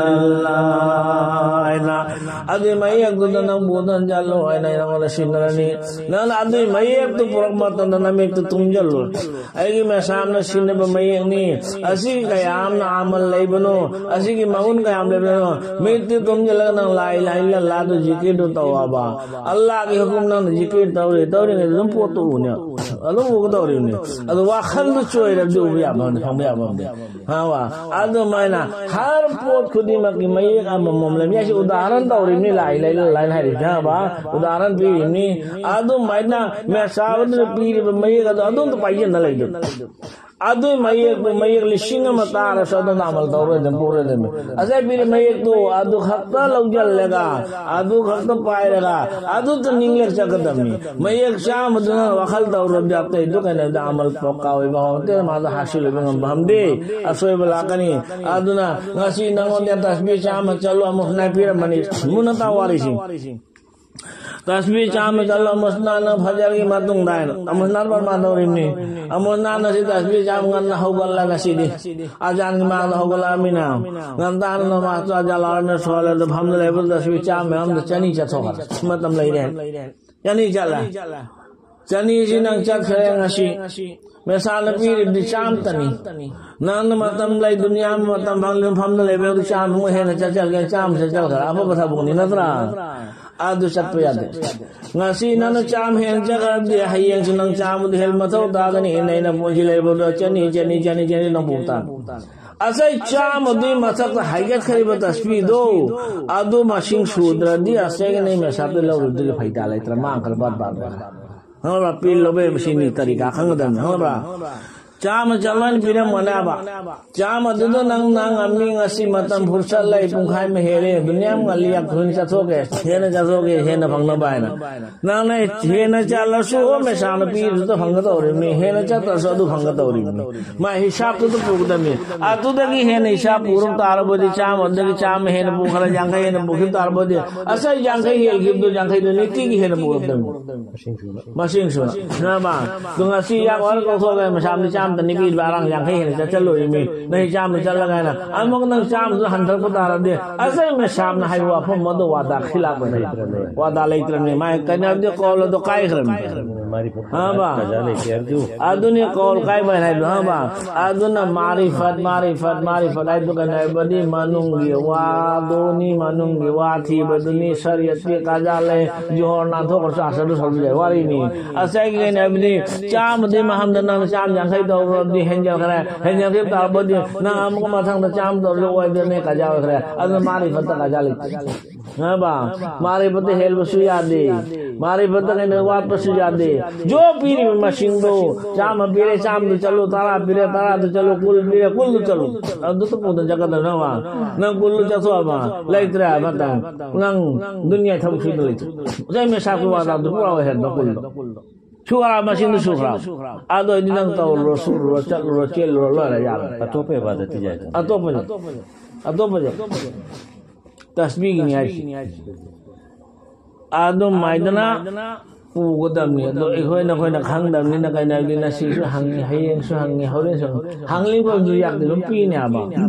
ꯃꯌꯦꯛꯇꯨꯗ ꯅꯪꯕꯨ ꯅꯟꯖꯜꯂꯣ ꯍꯥꯏꯅ ꯑꯩ ꯅꯉꯣꯟꯗ ꯁꯤꯟꯅꯔꯅꯤ꯫ ꯅꯪꯅ ꯑꯗꯨꯒꯤ ꯃꯌꯦꯛꯇꯨ ꯄꯨꯔꯛꯄ ꯃꯇꯝꯗ ꯅꯃꯤꯠꯇꯨ ꯇꯨꯝꯖꯜꯂꯨ꯫ ꯑꯩꯒꯤ ꯃꯦꯁꯥꯝꯅ ꯁꯤꯟꯅꯕ ꯃꯌꯦꯛꯅꯤ꯫ ꯑꯁꯤꯒꯤ ꯀꯌꯥ ꯑꯃꯅ ꯑꯃꯜ ꯂꯩꯕꯅꯣ, ꯑꯁꯤꯒꯤ ꯃꯒꯨꯟ ꯀꯌꯥꯝ ꯂꯩꯕꯅꯣ, ꯃꯤꯠꯇꯤ ꯇꯨꯝꯖꯜꯂꯒ ꯅꯪ ꯂꯥ ꯏꯂꯥꯍ ꯏꯜꯂꯜꯂꯥꯍꯗꯨ ꯖꯤꯀꯤꯔꯗꯨ ꯇꯧꯑꯕ꯫ ꯑꯜꯂꯥꯍꯒꯤ ꯍꯨꯀꯨꯝ ꯅꯪꯅ ꯖꯤꯀꯤꯔ ꯇꯧꯔꯤ, ꯇꯧꯔꯤꯉꯩꯗ ꯑꯗꯨꯝ ꯄꯣꯠꯇꯨ ꯎꯅꯦ꯫ ꯑꯗꯨꯝ ꯎꯒꯗꯧꯔꯤꯕꯅꯤ꯫ ꯑꯗꯨ ꯋꯥꯈꯜꯗꯨ ꯆꯣꯏꯔꯕꯗꯤ ꯎꯕ ꯌꯥꯕ ꯑꯃꯗꯤ, ꯐꯪꯕ ꯌꯥꯕ ꯑꯃꯗꯤ꯫ ꯍꯥ, ꯋꯥ꯫ ꯑꯗꯨꯃꯥꯏꯅ ꯍꯔ ꯄꯣꯠ ꯈꯨꯗꯤꯡꯃꯛꯀꯤ ꯃꯌꯦꯛ ꯑꯃꯃꯝ ꯂꯩ꯫ ꯃꯌꯦꯛꯁꯤ ꯎꯗꯥꯍꯔꯟ ꯇꯧꯔꯤꯕꯅꯤ, ꯂꯥ ꯏꯂꯥꯍ ꯏꯜꯂꯜꯂꯥꯍ ꯍꯥꯏꯔꯤꯕꯁꯤ, ꯍꯥ, ꯋꯥ꯫ ꯎꯗꯥꯍꯔꯟ ꯄꯤꯔꯤꯕꯅꯤ꯫ ꯑꯗꯨꯃꯥꯏꯅ ꯃꯦꯁꯥꯕꯗꯨꯅ ꯄꯤꯔꯤꯕ ꯃꯌꯦꯛ ꯑꯗꯨ ꯑꯗꯨꯝꯇ ꯄꯥꯏꯁꯤꯟꯅ ꯂꯩꯗꯣꯏ꯫ ꯑꯗꯨꯏ ꯃꯌꯦꯛꯇꯨ ꯃꯌꯦꯛ ꯂꯤꯁꯤꯡ ꯑꯃ ꯇꯥꯔꯁꯨ ꯑꯗꯨꯅ ꯑꯃꯜ ꯇꯧꯔꯣꯏꯗꯕꯅꯤ, ꯄꯨꯔꯣꯏꯗꯕꯅꯤ꯫ ꯉꯁꯥꯏ ꯄꯤꯔꯤ ꯃꯌꯦꯛꯇꯨ ꯑꯗꯨ ꯈꯛꯇ ꯂꯧꯁꯤꯜꯂꯒ, ꯑꯗꯨ ꯈꯛꯇ ꯄꯥꯏꯔꯒ, ꯑꯗꯨꯇ ꯅꯤꯡꯂꯒ ꯆꯠꯀꯗꯕꯅꯤ꯫ ꯃꯌꯦꯛ ꯆꯥꯝꯃꯗꯨꯅ ꯋꯥꯈꯜ ꯇꯧꯔꯕꯗꯤ ꯑꯇꯩꯗꯨ ꯀꯩꯅꯣꯗ ꯑꯃꯜ ꯄꯛꯀꯥ ꯑꯣꯏꯕ ꯍꯧꯔꯛꯇꯦ, ꯃꯥꯗꯣ ꯍꯥꯁꯤꯜ ꯑꯣꯏꯕ ꯉꯝꯕ ꯉꯝꯗꯦ, ꯑꯁꯣꯏꯕ ꯂꯥꯛꯀꯅꯤ꯫ ꯑꯗꯨꯅ ꯉꯁꯤ ꯅꯉꯣꯟꯗ ꯇꯁꯕꯤꯍ ꯆꯥꯝꯃ ꯆꯠꯂꯨ ꯑꯃꯨꯛ ꯍꯟꯅ ꯄꯤꯔꯝꯕꯅꯤ꯫ ꯃꯨꯟꯅ ꯇꯥꯎ ꯋꯥꯔꯤꯁꯤ꯫ ꯇꯁꯕꯤꯍ ꯆꯥꯝꯃ ꯆꯠꯂꯣ, ꯑꯃꯨꯁꯅꯥꯅ ꯐꯖꯔꯒꯤ ꯃꯇꯨꯡꯗ ꯍꯥꯏꯅ꯫ ꯑꯃꯨꯁꯅꯥ ꯄꯔꯃꯥꯟ ꯇꯧꯔꯤꯕꯅꯤ꯫ ꯑꯃꯨꯁꯅꯥꯅ ꯁꯤ ꯇꯁꯕꯤꯍ ꯆꯥꯝꯃ ꯉꯟꯅ ꯍꯧꯒꯠꯂꯒ ꯁꯤꯗꯤ ꯑꯖꯥꯟꯒꯤ ꯃꯥꯡꯗ ꯍꯧꯒꯠꯂꯛꯑꯃꯤꯅ꯫ ꯉꯟꯇꯥꯅ ꯅꯃꯥꯖꯇꯣ ꯑꯖꯥꯟ ꯂꯥꯎꯔꯃꯤꯅ ꯁꯣꯜꯂꯦ꯫ ꯑꯗꯨ ꯐꯝꯗ ꯂꯩꯕꯗ ꯇꯁꯕꯤꯍ ꯆꯥꯝꯃ ꯑꯃꯗ ꯆꯅꯤ ꯆꯠꯊꯣꯛꯈ꯭ꯔꯦ꯫ ꯃꯇꯝ ꯂꯩꯔꯦ꯫ ꯆꯅꯤ ꯆꯠꯂꯦ꯫ ꯆꯅꯤꯁꯤ ꯅꯪ ꯆꯠꯈ꯭ꯔꯦ ꯉꯁꯤ꯫ ꯃꯦꯁꯥꯅ ꯄꯤꯔꯤꯕꯗꯤ ꯆꯥꯝꯃꯇꯅꯤ꯫ ꯅꯪꯅ ꯃꯇꯝ ꯂꯩ, ꯗꯨꯅꯤꯌꯥ ꯃꯇꯝ ꯐꯪꯂꯤ ꯃꯐꯝꯗ ꯂꯩꯕ ꯑꯗꯨ ꯆꯥꯝꯃ ꯍꯦꯟꯅ ꯆꯠꯆꯒꯦ, ꯆꯥꯝꯃ ꯆꯠꯆꯈ꯭ꯔꯦ꯫ ꯑꯐꯕ ꯊꯕꯛꯅꯤ ꯅꯠꯇ꯭ꯔꯥ? ꯑꯗꯨ ꯆꯠꯄ ꯌꯥꯗꯦ꯫ ꯉꯁꯤ ꯅꯪꯅ ꯆꯥꯝꯃ ꯍꯦꯟꯅ ꯆꯠꯈ꯭ꯔꯗꯤ ꯍꯌꯦꯡꯁꯨ ꯅꯪ ꯆꯥꯝꯃꯗꯨ ꯍꯦꯟꯅ ꯃꯊꯧ ꯇꯥꯒꯅꯤ꯫ ꯅꯩꯅ ꯄꯨꯟꯁꯤ ꯂꯩꯕꯗ ꯆꯅꯤ, ꯆꯅꯤ, ꯆꯅꯤ, ꯆꯅꯤ ꯅꯪ ꯄꯨ ꯇꯥꯕꯅꯤ꯫ ꯑꯁꯩ ꯆꯥꯝꯃꯗꯨꯒꯤ ꯃꯊꯛꯇ ꯍꯥꯏꯒꯠꯈ꯭ꯔꯤꯕ ꯇꯁꯕꯤꯗꯣ, ꯑꯗꯨ ꯃꯁꯤꯡ ꯁꯨꯗ꯭ꯔꯗꯤ ꯑꯁꯩꯒꯤ ꯅꯪ ꯃꯦꯁꯥꯕꯇ ꯂꯧꯔꯨꯕꯗꯨꯒꯤ ꯐꯥꯏꯗꯥ ꯂꯩꯇ꯭ꯔꯦ, ꯃꯥꯡꯈ꯭ꯔꯦ, ꯕꯔꯕꯥꯗ ꯑꯣꯏꯈ꯭ꯔꯦ꯫ ꯈꯪꯉꯕ꯭ꯔꯥ? ꯄꯤꯜ ꯂꯧꯕ ꯃꯁꯤꯅꯤ ꯇꯔꯤꯀꯥ ꯈꯪꯒꯗꯕꯅꯤ, ꯈꯪꯉꯕ꯭ꯔꯥ? ꯆꯥꯝꯃ ꯆꯠꯂꯣꯅ ꯄꯤꯔꯝꯃꯣꯅꯦꯕ꯫ ꯆꯥꯝꯃꯗꯨꯗ ꯅꯪ, ꯅꯪ ꯉꯝꯃꯤ, ꯉꯁꯤ ꯃꯇꯝ ꯐꯨꯔꯁꯠ ꯂꯩ, ꯄꯨꯡꯈꯥꯏ ꯑꯃ ꯍꯦꯜꯂꯦ, ꯗꯨꯅꯤꯌꯥ ꯑꯃ ꯉꯜꯂꯤ, ꯌꯥꯝ ꯊꯨꯅ ꯆꯠꯊꯣꯛꯀꯦ, ꯍꯦꯟꯅ ꯆꯠꯊꯣꯛꯀꯦ, ꯍꯦꯟꯅ ꯐꯪꯅꯕ ꯍꯥꯏꯅ꯫ ꯅꯪꯅ ꯍꯦꯟꯅ ꯆꯠꯂꯁꯨ ꯃꯦꯁꯥꯅ ꯄꯤꯕꯗꯨꯗ ꯐꯪꯒꯗꯧꯔꯤꯕꯅꯤ, ꯍꯦꯟꯅ ꯆꯠꯇ꯭ꯔꯁꯨ ꯑꯗꯨ ꯐꯪꯒꯗꯧꯔꯤꯕꯅꯤ꯫ ꯃꯥ ꯍꯤꯁꯥꯕꯇꯨꯗ ꯄꯨꯒꯗꯕꯅꯤ꯫ ꯑꯗꯨꯗꯒꯤ ꯍꯦꯟꯅ ꯍꯤꯁꯥꯕ ꯄꯨꯔꯝ ꯇꯥꯔꯕꯗꯤ, ꯆꯥꯝꯃꯗꯒꯤ ꯆꯥꯝꯃ ꯍꯦꯟꯅ ꯄꯨꯈ꯭ꯔ, ꯌꯥꯡꯈꯩ ꯍꯦꯟꯅ ꯄꯨꯈꯤꯕ ꯇꯥꯔꯕꯗꯤ, ꯑꯁ, ꯌꯥꯡꯈꯩ ꯍꯦꯟꯈꯤꯕꯗꯨ, ꯌꯥꯡꯈꯩꯗꯨ ꯅꯤꯇꯤꯒꯤ ꯍꯦꯟꯅ ꯄꯨꯔꯛꯇꯕꯅꯤ꯫ ꯃꯁꯤꯡ ꯁꯨꯅ꯫ ꯈꯪꯉꯕ? ꯑꯗꯨ ꯉꯁꯤ ꯌꯥꯝ ꯋꯥꯅ ꯀꯧꯊꯣꯛꯑꯒ ꯃꯁꯥꯝꯗꯤ ꯆꯥꯝꯃ ꯅꯤꯄꯤꯗ ꯑꯔꯥꯡ ꯌꯥꯡꯈꯩ ꯍꯦꯟꯅ ꯆꯠꯆꯜꯂꯨꯔꯤꯃꯤ꯫ ꯅꯪ ꯆꯥꯝꯃ ꯆꯠꯂꯒ ꯍꯥꯏꯅ ꯑꯃꯨꯛ ꯅꯪ ꯆꯥꯝꯃꯗꯨ ꯍꯟꯊꯔꯛꯄ ꯇꯥꯔꯗꯤ, ꯑꯁ, ꯃꯦꯁꯥꯞꯅ ꯍꯥꯏꯕ ꯋꯥꯐꯝ ꯑꯗꯨ ꯋꯥꯗꯥ ꯈꯤꯂꯥꯞ ꯑꯣꯏꯔꯦ꯫ ꯋꯥꯗꯥ ꯂꯩꯇ꯭ꯔꯕꯅꯤ꯫ ꯃꯥꯏ ꯀꯩꯅꯣꯗꯤ ꯀꯣꯜ ꯑꯗꯨ ꯀꯥꯏꯈ꯭ꯔꯕꯅꯤ꯫ ꯍꯥ ꯕꯥ? ꯑꯗꯨꯅꯤ ꯀꯣꯜ ꯀꯥꯏꯕ ꯍꯥꯏꯗꯣ, ꯍꯥ ꯕꯥ? ꯑꯗꯨꯅ ꯃꯥꯔꯤꯐꯠ, ꯃꯥꯔꯤꯐꯠ, ꯃꯥꯔꯤꯐꯠ ꯍꯥꯏꯗꯣ ꯀꯩꯅꯣ ꯍꯥꯏꯕꯗꯤ ꯃꯅꯨꯡꯒꯤ ꯋꯥꯗꯨꯅꯤ, ꯃꯅꯨꯡꯒꯤ ꯋꯥ ꯊꯤꯕꯗꯨꯅꯤ꯫ ꯁꯔꯤꯌꯠꯀꯤ ꯀꯥꯖꯥ ꯂꯩ, ꯖꯣꯍꯣꯔ ꯅꯥꯟꯊꯣꯛꯈ꯭ꯔꯁꯨ ꯑꯁꯔꯗꯨ ꯁꯧꯗ꯭ꯔꯦ ꯋꯥꯔꯤꯅꯤ꯫ ꯑꯁ, ꯑꯩꯒꯤ ꯀꯩꯅꯣ ꯍꯥꯏꯕꯗꯤ ꯆꯥꯝꯃꯗꯤ ꯃꯐꯝꯗ ꯅꯪ ꯆꯥꯝꯃ ꯌꯥꯡꯈꯩ ꯇꯧꯈ꯭ꯔꯕꯗꯤ ꯍꯦꯟꯖꯈ꯭ꯔꯦ, ꯍꯦꯟꯖꯈꯤꯕ ꯇꯥꯔꯕꯗꯤ ꯅꯪ ꯑꯃꯨꯛ ꯃꯊꯪꯗ ꯆꯥꯝꯃ ꯇꯧꯔꯁꯨ ꯑꯣꯏꯗ꯭ꯔꯦꯅꯦ, ꯀꯥꯖꯥ ꯑꯣꯏꯈ꯭ꯔꯦ꯫ ꯑꯗꯨꯅ ꯃꯥꯔꯤꯐꯠꯇ ꯀꯥꯖꯥ ꯂꯩꯇꯦ꯫ ꯍꯥ ꯕꯥ? ꯃꯥꯔꯤꯐꯠꯇ ꯍꯦꯜꯕꯁꯨ ꯌꯥꯗꯦ꯫ ꯃꯥꯔꯤꯐꯠꯇ ꯀꯩꯅꯣ ꯋꯥꯠꯄꯁꯨ ꯌꯥꯗꯦ꯫ ꯖꯣ ꯄꯤꯔꯤꯕ ꯃꯁꯤꯡꯗꯣ, ꯆꯥꯝꯃ ꯄꯤꯔꯦ, ꯆꯥꯝꯃꯗ ꯆꯠꯂꯨ, ꯇꯔꯥ ꯄꯤꯔꯦ, ꯇꯔꯥꯗ ꯆꯠꯂꯨ, ꯀꯨꯟ ꯄꯤꯔꯦ, ꯀꯨꯟꯗ ꯆꯠꯂꯨ꯫ ꯑꯗꯨꯇ ꯄꯨꯗ ꯆꯠꯀꯗꯕꯅꯦ ꯕꯥ꯫ ꯅꯪ ꯀꯨꯟꯗ ꯆꯠꯊꯣꯛꯑꯕ, ꯂꯩꯇ꯭ꯔꯦ ꯃꯇꯝ꯫ ꯅꯪ ꯗꯨꯅꯤꯌꯥ ꯊꯕꯛ ꯁꯨꯗ ꯂꯩꯇ꯭ꯔꯦ꯫ ꯉꯁꯥꯏ ꯃꯦꯁꯥꯛꯀꯤ ꯋꯥꯗ ꯑꯗꯨ ꯄꯨꯔꯥ ꯑꯣꯏꯍꯟꯕ ꯀꯨꯟꯗꯣ꯫ ꯁꯨꯈ꯭ꯔ ꯃꯁꯤꯡꯗꯨ ꯁꯨꯈ꯭ꯔ꯫ ꯑꯗꯨ ꯑꯣꯏꯗꯤ ꯅꯪ ꯇꯧꯔꯨꯔꯣ, ꯁꯨꯔꯨꯔꯣ, ꯆꯠꯂꯨꯔꯣ, ꯆꯦꯜꯂꯨꯔꯣ, ꯂꯣꯏꯔꯦ, ꯌꯥꯔꯦ꯫ ꯑꯇꯣꯞꯄ ꯏꯕꯥꯗꯠꯇꯤ ꯌꯥꯏꯗꯅ꯫ ꯑꯇꯣꯞꯄꯁꯦ꯫ ꯑꯇꯣꯞꯄꯁꯦ꯫ ꯇꯁꯕꯤꯒꯤꯅꯤ ꯍꯥꯏꯁꯦ꯫ ꯑꯗꯨꯃꯥꯏꯗꯅ ꯄꯨꯒꯗꯕꯅꯤ꯫ ꯑꯗꯣ ꯑꯩꯈꯣꯏꯅ, ꯑꯩꯈꯣꯏꯅ ꯈꯪꯗꯕꯅꯤꯅ ꯀꯩꯅꯣ ꯍꯥꯏꯕꯗꯤ ꯉꯁꯤꯁꯨ ꯍꯪꯉꯤ, ꯍꯌꯦꯡꯁꯨ ꯍꯪꯉꯤ, ꯍꯣꯔꯦꯟꯁꯨ ꯍꯪꯉꯤ꯫ ꯍꯪꯂꯤꯕ ꯑꯗꯨ ꯌꯥꯝꯅ ꯑꯗꯨꯝ ꯄꯤꯅꯦꯕ꯫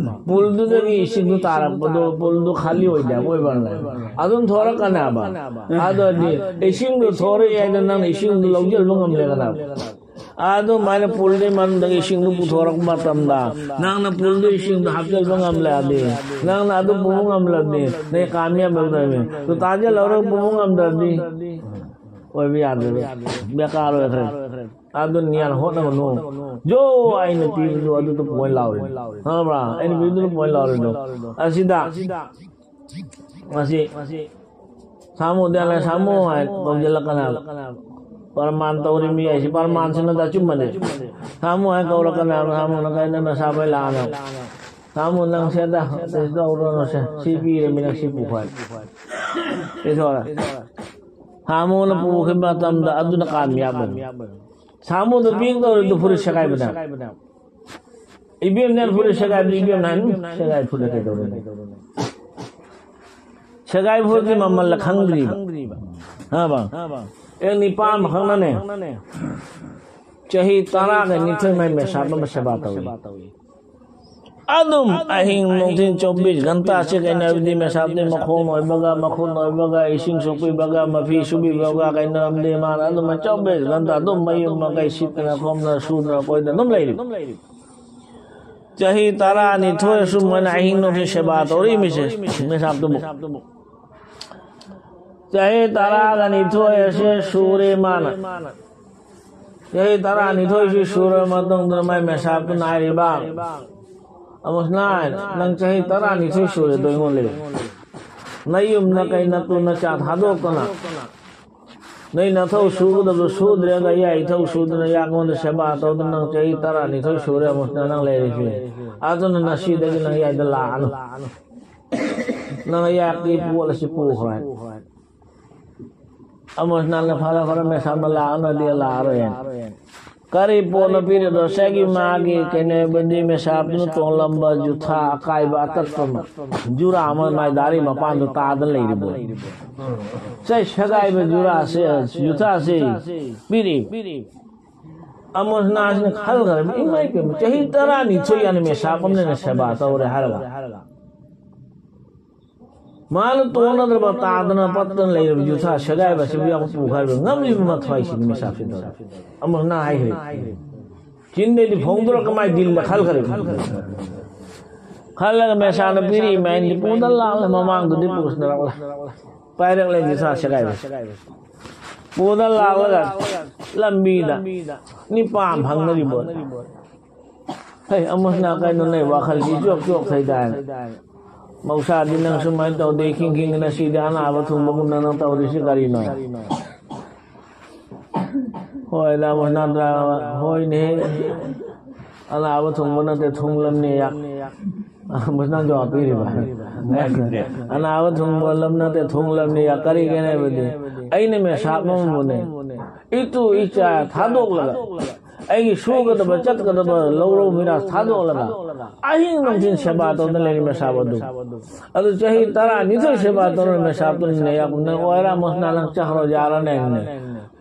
ꯄꯨꯜꯗꯨꯗꯒꯤ ꯏꯁꯤꯡꯗꯨ ꯇꯥꯔꯛꯄꯗꯣ, ꯄꯨꯜꯗꯨ ꯈꯥꯂꯤ ꯑꯣꯏꯗꯦ, ꯑꯣꯏꯕ ꯑꯗꯨꯝ ꯊꯣꯔꯛꯀꯅꯦꯕ꯫ ꯑꯗꯨꯗꯤ ꯏꯁꯤꯡꯗꯣ ꯊꯣꯔꯛꯑꯦ ꯍꯥꯏꯅ ꯅꯪꯅ ꯏꯁꯤꯡꯗꯣ ꯂꯧꯁꯤꯟꯕ ꯉꯝꯂꯦꯗꯅ꯫ ꯑꯗꯨꯃꯥꯏꯅ ꯄꯨꯜꯗꯨꯒꯤ ꯃꯅꯨꯡꯗꯒꯤ ꯏꯁꯤꯡꯗꯨ ꯄꯨꯊꯣꯔꯛꯄ ꯃꯇꯝꯗ, ꯅꯪꯅ ꯄꯨꯜꯗꯨ ꯏꯁꯤꯡꯗꯣ ꯍꯥꯞꯆꯤꯟꯕ ꯉꯝꯂꯛꯑꯗꯤ, ꯅꯪꯅ ꯑꯗꯨ ꯄꯨꯕ ꯉꯝꯂꯗꯤ, ꯅꯪ ꯀꯥꯃꯤꯌꯥꯕ ꯑꯣꯏꯒꯗꯕꯅꯤ꯫ ꯑꯗꯨ ꯇꯥꯁꯤꯜꯍꯧꯔꯒ ꯄꯨꯕ ꯉꯝꯗ꯭ꯔꯗꯤ, ꯑꯣꯏꯕ ꯌꯥꯗ꯭ꯔꯦꯕ, ꯕꯦꯀꯥꯔ ꯑꯣꯏꯈ꯭ꯔꯦ꯫ ꯑꯗꯨ ꯅꯤꯌꯥꯟ ꯍꯣꯠꯅꯒꯅꯨ꯫ ꯖꯣ ꯑꯩꯅ ꯄꯤꯕꯗꯨ ꯑꯗꯨꯗ ꯄꯣꯏꯟ ꯂꯥꯎꯔꯤꯅꯤ, ꯈꯪꯉꯕ꯭ꯔꯥ? ꯑꯩꯅ ꯄꯤꯕꯗꯨꯗ ꯄꯣꯏꯟ ꯂꯥꯎꯔꯤꯗꯣ꯫ ꯑꯁꯤꯗ ꯃꯁꯤ ꯁꯥꯃꯨꯗꯤ ꯌꯥꯝꯅ ꯁꯥꯃꯨ ꯍꯥꯏ ꯀꯧꯁꯤꯜꯂꯛꯀꯅꯦꯕ꯫ ꯄ꯭ꯔꯃꯥꯟ ꯇꯧꯔꯤ ꯃꯤ ꯍꯥꯏꯁꯤ ꯄ꯭ꯔꯃꯥꯟꯁꯤꯅ ꯑꯆꯨꯝꯕꯅꯦ꯫ ꯁꯥꯃꯨ ꯍꯥꯏ ꯀꯧꯔꯛꯀꯅꯦꯕ꯫ ꯁꯥꯃꯨꯅ ꯀꯩꯅꯣ ꯅꯁꯥ ꯐꯩ ꯂꯥꯛꯑꯅꯦꯕ꯫ ꯁꯥꯃꯨ ꯅꯪ ꯁꯦꯗ ꯀꯩꯁꯨ ꯇꯧꯔꯨꯔꯅꯨꯁꯦ꯫ ꯁꯤ ꯄꯤꯔꯃꯤ ꯅꯪ ꯁꯤ ꯄꯨꯈꯣꯏ꯫ ꯄꯤꯊꯣꯔꯦ꯫ ꯁꯥꯃꯨꯅ ꯄꯨꯈꯤꯕ ꯃꯇꯝꯗ ꯑꯗꯨꯅ ꯀꯥꯃꯤꯌꯥꯕꯅꯤ꯫ ꯁꯥꯃꯨꯗ ꯄꯤꯒꯗꯧꯔꯤꯗꯨ ꯐꯨꯔꯤꯠ ꯁꯦꯒꯥꯏꯕꯅꯦ꯫ ꯏꯕꯦꯝꯅ ꯐꯨꯔꯤꯠ ꯁꯦꯒꯥꯏꯕꯗꯤ ꯏꯕꯦꯝꯅ ꯍꯥꯏꯅꯤ, "ꯁꯦꯒꯥꯏ ꯐꯨꯔꯤꯠ ꯀꯩꯗꯧꯔꯨꯅꯤ?" ꯁꯦꯒꯥꯏ ꯐꯨꯔꯤꯠꯀꯤ ꯃꯃꯜ ꯈꯪꯗ꯭ꯔꯤꯕ꯫ ꯍꯥ ꯕꯥ? ꯑꯦ ꯅꯤꯄꯥ ꯑꯃꯈꯛꯅꯅꯦ꯫ ꯆꯍꯤ ꯇꯔꯥꯒ ꯅꯤꯊꯣꯏ ꯃꯥꯏ ꯃꯦꯁꯥꯞ ꯑꯃ ꯁꯦꯕꯥ ꯇꯧꯏ꯫ ꯑꯗꯨꯝ ꯑꯍꯤꯡ ꯅꯨꯡꯊꯤꯜ ꯆꯧꯕꯤꯁ ꯘꯟꯇꯥꯁꯦ ꯀꯩꯅꯣ ꯍꯥꯏꯕꯗꯤ ꯃꯦꯁꯥꯞꯇꯤ ꯃꯈꯣꯡ ꯑꯣꯏꯕꯒ, ꯃꯈꯨꯠ ꯑꯣꯏꯕꯒ, ꯏꯁꯤꯡ ꯁꯣꯛꯄꯤꯕꯒ, ꯃꯐꯤ ꯁꯨꯕꯤꯕꯒ, ꯀꯩꯅꯣ ꯍꯥꯏꯕꯗꯤ ꯃꯥꯅ ꯑꯗꯨꯝ ꯆꯧꯕꯤꯁ ꯘꯟꯇꯥ ꯑꯗꯨꯝ ꯃꯌꯨꯝ ꯃꯀꯩ ꯁꯤꯠꯇꯅ ꯈꯣꯝꯗꯅ ꯁꯨꯗꯅ ꯀꯣꯏꯗꯅ ꯑꯗꯨꯝ ꯂꯩꯔꯤ꯫ ꯆꯍꯤ ꯇꯔꯥꯅꯤꯊꯣꯏ ꯁꯨꯝꯕꯅ ꯑꯍꯤꯡ ꯅꯨꯡꯊꯤꯜ ꯁꯦꯕꯥ ꯇꯧꯔꯛꯏꯃꯤꯁꯦ ꯃꯦꯁꯥꯞꯇꯨꯕꯨ꯫ ꯆꯍꯤ ꯇꯔꯥꯒ ꯅꯤꯊꯣꯏ ꯑꯁꯦ ꯁꯨꯔꯦ ꯃꯥꯅ꯫ ꯆꯍꯤ ꯇꯔꯥꯅꯤꯊꯣꯏꯁꯤ ꯁꯨꯔꯕ ꯃꯇꯨꯡꯗ ꯃꯥꯏ ꯃꯦꯁꯥꯞꯇꯨꯅ ꯍꯥꯏꯔꯤꯕ, "ꯑꯃꯨꯁꯅꯥ, ꯅꯪ ꯆꯍꯤ ꯇꯔꯥꯅꯤꯊꯣꯏ ꯁꯨꯔꯦꯗꯣ ꯑꯩꯉꯣꯟꯗ ꯂꯩ꯫ ꯅꯌꯨꯝ ꯅꯀꯩ ꯅꯇꯨ ꯅꯆꯥ ꯊꯥꯗꯣꯛꯇꯅ, ꯅꯣꯏ ꯅꯊꯧ ꯁꯨꯒꯗꯕꯗꯣ ꯁꯨꯗ꯭ꯔꯦꯒ ꯌꯥꯏ ꯏꯊꯧ ꯁꯨꯗꯅ ꯌꯥꯉꯣꯟꯗ ꯁꯦꯕꯥ ꯇꯧꯗꯅ ꯅꯪ ꯆꯍꯤ ꯇꯔꯥꯅꯤꯊꯣꯏ ꯁꯨꯔꯦ ꯑꯃꯨꯁꯅꯥ ꯅꯪ ꯂꯩꯔꯤꯁꯦ꯫ ꯑꯗꯨꯅ ꯉꯁꯤꯗꯒꯤ ꯅꯪ ꯌꯥꯏꯗ ꯂꯥꯛꯑꯅꯨ꯫ ꯅꯪ ꯌꯥꯛꯇꯤ ꯄꯣꯠ ꯑꯁꯤ ꯄꯨꯈ꯭ꯔꯣ ꯍꯥꯏ꯫ ꯑꯃꯨꯁꯅꯥꯅ ꯐꯔꯦ ꯐꯔꯦ ꯃꯦꯁꯥꯝꯅ ꯂꯥꯛꯑꯅꯗꯤ ꯂꯥꯛꯑꯔꯣꯏ ꯍꯥꯏ꯫ ꯀꯔꯤ ꯄꯣꯠꯅꯣ ꯄꯤꯔꯤꯗꯣ? ꯉꯁꯥꯏꯒꯤ ꯃꯥꯒꯤ ꯀꯩꯅꯣꯕꯨꯗꯤ ꯃꯦꯁꯥꯞꯇꯨꯅ ꯇꯣꯡꯂꯝꯕ ꯖꯨꯊꯥ ꯑꯀꯥꯏꯕ ꯑꯇꯠꯄ ꯑꯃ, ꯖꯨꯔꯥ ꯑꯃ ꯃꯥꯏ ꯗꯥꯔꯤ ꯃꯄꯥꯟꯗꯨ ꯇꯥꯗꯅ ꯂꯩꯔꯤꯕꯣ꯫ ꯉꯁꯥꯏ ꯁꯦꯒꯥꯏꯕ ꯖꯨꯔꯥꯁꯦ, ꯖꯨꯊꯥꯁꯦ ꯄꯤꯔꯤ꯫ ꯑꯃꯨꯁꯅꯥꯁꯤꯅ ꯈꯜꯈ꯭ꯔꯕ, "ꯏꯃꯥꯏ ꯄꯦꯝꯃ, ꯆꯍꯤ ꯇꯔꯥꯅꯤꯊꯣꯏ ꯌꯥꯅꯤ ꯃꯦꯁꯥꯞ ꯑꯃꯅ ꯁꯦꯕꯥ ꯇꯧꯔꯦ" ꯍꯥꯏꯔꯒ꯫ ꯃꯥꯅ ꯇꯣꯡꯅꯗ꯭ꯔꯕ ꯇꯥꯗꯅ ꯄꯠꯇꯅ ꯂꯩꯔꯕ ꯖꯨꯊꯥ ꯁꯦꯒꯥꯏꯕ ꯑꯁꯤꯕꯨ ꯌꯥꯝ ꯄꯨꯈꯥꯏꯕ ꯉꯝꯂꯤꯕ ꯃꯊ꯭ꯋꯥꯏꯁꯤꯅꯤ ꯃꯦꯁꯥꯞꯁꯤꯗ꯫ ꯑꯃꯨꯁꯅꯥ ꯍꯥꯏꯈ꯭ꯔꯦ꯫ ꯆꯤꯟꯗꯩꯗꯤ ꯐꯣꯡꯗꯣꯔꯛꯀ ꯃꯥꯏ ꯗꯤꯜꯗ ꯈꯜꯈ꯭ꯔꯦ꯫ ꯈꯜꯂꯒ ꯃꯦꯁꯥꯅ ꯄꯤꯔꯤ ꯃꯥꯏꯟꯗꯤ ꯄꯨꯗ ꯂꯥꯛꯂꯦ ꯃꯃꯥꯡꯗꯨꯗꯤ ꯄꯨꯁꯅꯔꯛꯂꯦ꯫ ꯄꯥꯏꯔꯛꯂꯦ ꯖꯨꯊꯥ ꯁꯦꯒꯥꯏꯕ꯫ ꯄꯨꯗ ꯂꯥꯛꯂꯒ ꯂꯝꯕꯤꯗ ꯅꯤꯄꯥ ꯑꯃ ꯐꯪꯅꯔꯤꯕꯣ꯫ ꯍꯩ, ꯑꯃꯨꯁꯅꯥ ꯀꯩꯅꯣ ꯅꯣꯏ ꯋꯥꯈꯜꯁꯤ ꯆꯣꯛ ꯆꯣꯛ ꯊꯩꯗꯥꯏꯅ꯫ ꯃꯧꯁꯥꯗꯤ ꯅꯪ ꯁꯨꯃꯥꯏꯅ ꯇꯧꯗꯦ, ꯈꯤꯡ ꯈꯤꯡꯗꯅ ꯁꯤꯗꯤ ꯑꯅꯥꯕ ꯊꯨꯡꯕꯒꯨꯝꯅ ꯅꯪ ꯇꯧꯔꯤꯁꯤ ꯀꯔꯤꯅꯣ? ꯍꯣꯏ, ꯔꯥꯃꯣꯁꯅꯥ ꯗ꯭ꯔꯥ-, ꯍꯣꯏꯅꯦ꯫ ꯑꯅꯥꯕ ꯊꯨꯡꯕ ꯅꯠꯇꯦ, ꯊꯨꯡꯂꯝꯅꯦ ꯌꯥ꯫ ꯔꯥꯃꯣꯁꯅꯥ ꯖꯋꯥꯕ ꯄꯤꯔꯤꯕ꯫ ꯑꯅꯥꯕ ꯊꯨꯡꯕ ꯂꯝ ꯅꯠꯇꯦ, ꯊꯨꯡꯂꯝꯅꯦ ꯌꯥ꯫ ꯀꯔꯤꯒꯤꯅꯣ ꯍꯥꯏꯕꯗꯤ ꯑꯩꯅ ꯃꯦꯁꯥꯞ ꯑꯃꯕꯨꯅꯦ, ꯏꯇꯨ ꯏꯆꯥ ꯊꯥꯗꯣꯛꯂꯒ ꯑꯩꯒꯤ ꯁꯨꯒꯗꯕ ꯆꯠꯀꯗꯕ ꯂꯧꯔꯧ ꯃꯤꯔꯥ ꯊꯥꯗꯣꯛꯂꯒ ꯑꯍꯤꯡ ꯅꯨꯡꯊꯤꯜ ꯁꯦꯕꯥ ꯇꯧꯗꯅ ꯂꯩꯔꯤ ꯃꯦꯁꯥꯞ ꯑꯗꯨ꯫ ꯑꯗꯨ ꯆꯍꯤ ꯇꯔꯥꯅꯤꯊꯣꯏ ꯁꯦꯕꯥ ꯇꯧꯔ ꯃꯦꯁꯥꯞꯇꯨꯅꯅꯦ ꯌꯥꯝꯅ ꯑꯣꯏꯔ ꯃꯁꯅꯥ ꯅꯪ ꯆꯍꯔꯣ ꯌꯥꯔꯅꯦ꯫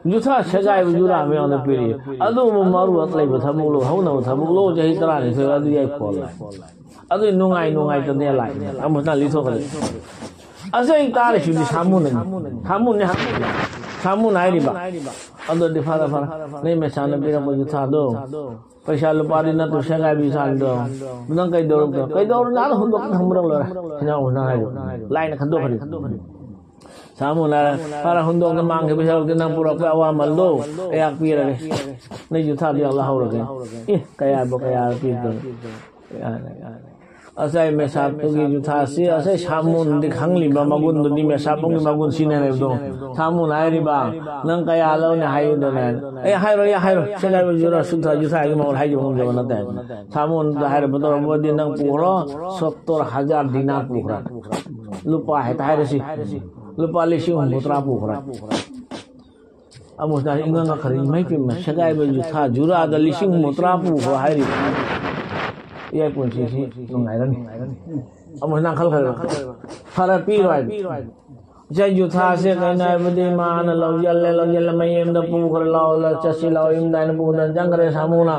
ꯌꯨꯊꯥ ꯁꯦꯒꯥꯏꯕ ꯌꯨꯔꯥ ꯃꯌꯥꯝꯅ ꯄꯤꯔꯤ꯫ ꯑꯗꯨꯕꯨ ꯃꯔꯨ ꯂꯩꯕ ꯊꯕꯛꯂꯣ, ꯍꯧꯅꯕ ꯊꯕꯛꯂꯣ, ꯆꯍꯤ ꯇꯔꯥꯅꯤꯊꯣꯏ ꯑꯗꯨ ꯌꯥꯏ ꯈꯣꯠꯂꯦ꯫ ꯑꯗꯨ ꯅꯨꯡꯉꯥꯏ ꯅꯨꯡꯉꯥꯏꯇꯅꯦ ꯂꯥꯛꯏꯅꯦ꯫ ꯑꯃꯨꯛꯅ ꯂꯤꯊꯣꯛꯀꯅꯤ꯫ ꯑꯁ ꯑꯩ ꯇꯥꯔꯤꯁꯤꯗꯤ ꯁꯥꯃꯨꯅꯅꯤ꯫ ꯁꯥꯃꯨꯅꯤ ꯍꯥꯏ-, ꯁꯥꯃꯨꯅ ꯍꯥꯏꯔꯤꯕ꯫ ꯑꯗꯨꯗꯤ ꯐꯔꯦ ꯐꯔꯦ꯫ ꯅꯣꯏ ꯃꯦꯁꯥꯅ ꯄꯤꯔꯛꯄ ꯌꯨꯊꯥꯗꯣ꯫ ꯄꯩꯁꯥ ꯂꯨꯄꯥꯗꯤ ꯅꯠꯇ꯭ꯔꯣ ꯁꯦꯒꯥꯏꯕꯤ ꯁꯥꯟꯗꯣ꯫ ꯅꯪ ꯀꯩꯗꯧꯔꯕꯗꯣ? ꯀꯩꯗꯧꯔꯨꯅ ꯑꯥꯗ ꯍꯨꯟꯗꯣꯛꯀꯦ ꯊꯝꯕ꯭ꯔ ꯂꯣꯏꯔꯦ꯫ ꯍꯤꯟꯖꯥꯡ ꯍꯨꯟꯖꯥꯡ ꯍꯥꯏꯔꯤꯕ꯫ ꯂꯥꯏꯅ ꯈꯟꯗꯣꯛꯈ꯭ꯔꯦ꯫ ꯁꯥꯃꯨꯅ ꯍꯥꯏꯔꯦ, "ꯐꯔꯦ, ꯍꯨꯟꯗꯣꯛꯅ ꯃꯥꯡꯈꯤꯕ ꯁꯔꯨꯛꯇꯤ ꯅꯪ ꯄꯨꯔꯛꯄ ꯑꯋꯥꯃꯜꯗꯣ ꯑꯩꯍꯥꯛ ꯄꯤꯔꯒꯦ꯫ ꯅꯪ ꯌꯨꯊꯥꯗꯣ ꯌꯥꯎ ꯂꯧꯍꯧꯔꯒꯦ꯫" ꯑꯦ, ꯀꯌꯥꯕꯨ ꯀꯌꯥ ꯄꯤꯗꯣꯏꯅꯣ? ꯉꯁꯥꯏ ꯃꯦꯁꯥꯞꯇꯨꯒꯤ ꯌꯨꯊꯥꯁꯤ, ꯉꯁꯥꯏ ꯁꯥꯃꯨꯟꯗꯤ ꯈꯪꯂꯤꯕ ꯃꯒꯨꯟꯗꯨꯗꯤ, ꯃꯦꯁꯥꯞꯄꯨꯒꯤ ꯃꯒꯨꯟ ꯁꯤꯅꯦ ꯍꯥꯏꯕꯗꯣ꯫ ꯁꯥꯃꯨꯟ ꯍꯥꯏꯔꯤꯕ, "ꯅꯪ ꯀꯌꯥ ꯂꯧꯅꯤ ꯍꯥꯏꯕꯗꯨꯅꯦ?" "ꯑꯦ, ꯍꯥꯏꯔꯣꯏ, ꯑꯦ, ꯍꯥꯏꯔꯣꯏ꯫ ꯁꯦꯒꯥꯏꯕ ꯌꯨꯔꯥ ꯁꯨꯊꯥ ꯌꯨꯊꯥꯒꯤ ꯃꯃꯜ ꯍꯥꯏꯖꯕ ꯉꯝꯖꯕ ꯅꯠꯇꯦ꯫" ꯁꯥꯃꯨꯟꯗ ꯍꯥꯏꯔꯕ ꯇꯧꯔꯕꯗꯤ, "ꯅꯪ ꯄꯨꯈ꯭ꯔꯣ, ꯁꯣꯠꯇꯣꯔ ꯍꯖꯥꯔ ꯗꯤꯅꯥꯔ ꯄꯨꯈ꯭ꯔꯣ꯫" ꯂꯨꯄꯥ ꯍꯦꯛꯇ ꯍꯥꯏꯔꯁꯤ, ꯂꯨꯄꯥ ꯂꯤꯁꯤꯡ ꯍꯨꯝꯐꯨꯇꯔꯥ ꯄꯨꯈ꯭ꯔꯣ꯫ ꯑꯃꯨꯛꯅ ꯏꯉꯥꯡ ꯉꯥꯈꯠꯂꯛꯏ, "ꯏꯃꯥꯏ ꯄꯦꯝꯃ, ꯁꯦꯒꯥꯏꯕ ꯌꯨꯊꯥ ꯖꯨꯔꯥꯗ ꯂꯤꯁꯤꯡ ꯍꯨꯝꯐꯨꯇꯔꯥ ꯄꯨꯈ꯭ꯔꯣ ꯍꯥꯏꯔꯤꯕ꯫ ꯏꯌꯥꯏ ꯄꯨꯟꯁꯤꯁꯤ ꯅꯨꯡꯉꯥꯏꯔꯅꯤ꯫" ꯑꯃꯨꯛꯅ ꯈꯜꯈ꯭ꯔꯦꯕ, "ꯐꯔꯦ, ꯄꯤꯔꯣ" ꯍꯥꯏꯕ꯫ ꯏꯆꯥ ꯌꯨꯊꯥꯁꯦ ꯀꯩꯅꯣ ꯍꯥꯏꯕꯗꯤ ꯃꯥꯅ ꯂꯧꯁꯤꯜꯂꯦ, ꯂꯧꯁꯤꯜꯂꯦ, ꯃꯌꯨꯝꯗ ꯄꯨꯈ꯭ꯔꯦ, "ꯂꯥꯛꯑꯣ, ꯂꯥꯛꯑꯣ, ꯆꯠꯁꯤ ꯂꯥꯛꯑꯣ", ꯌꯨꯝꯗ ꯍꯥꯏꯅ ꯄꯨꯗꯅ ꯆꯪꯈ꯭ꯔꯦ ꯁꯥꯃꯨꯅ꯫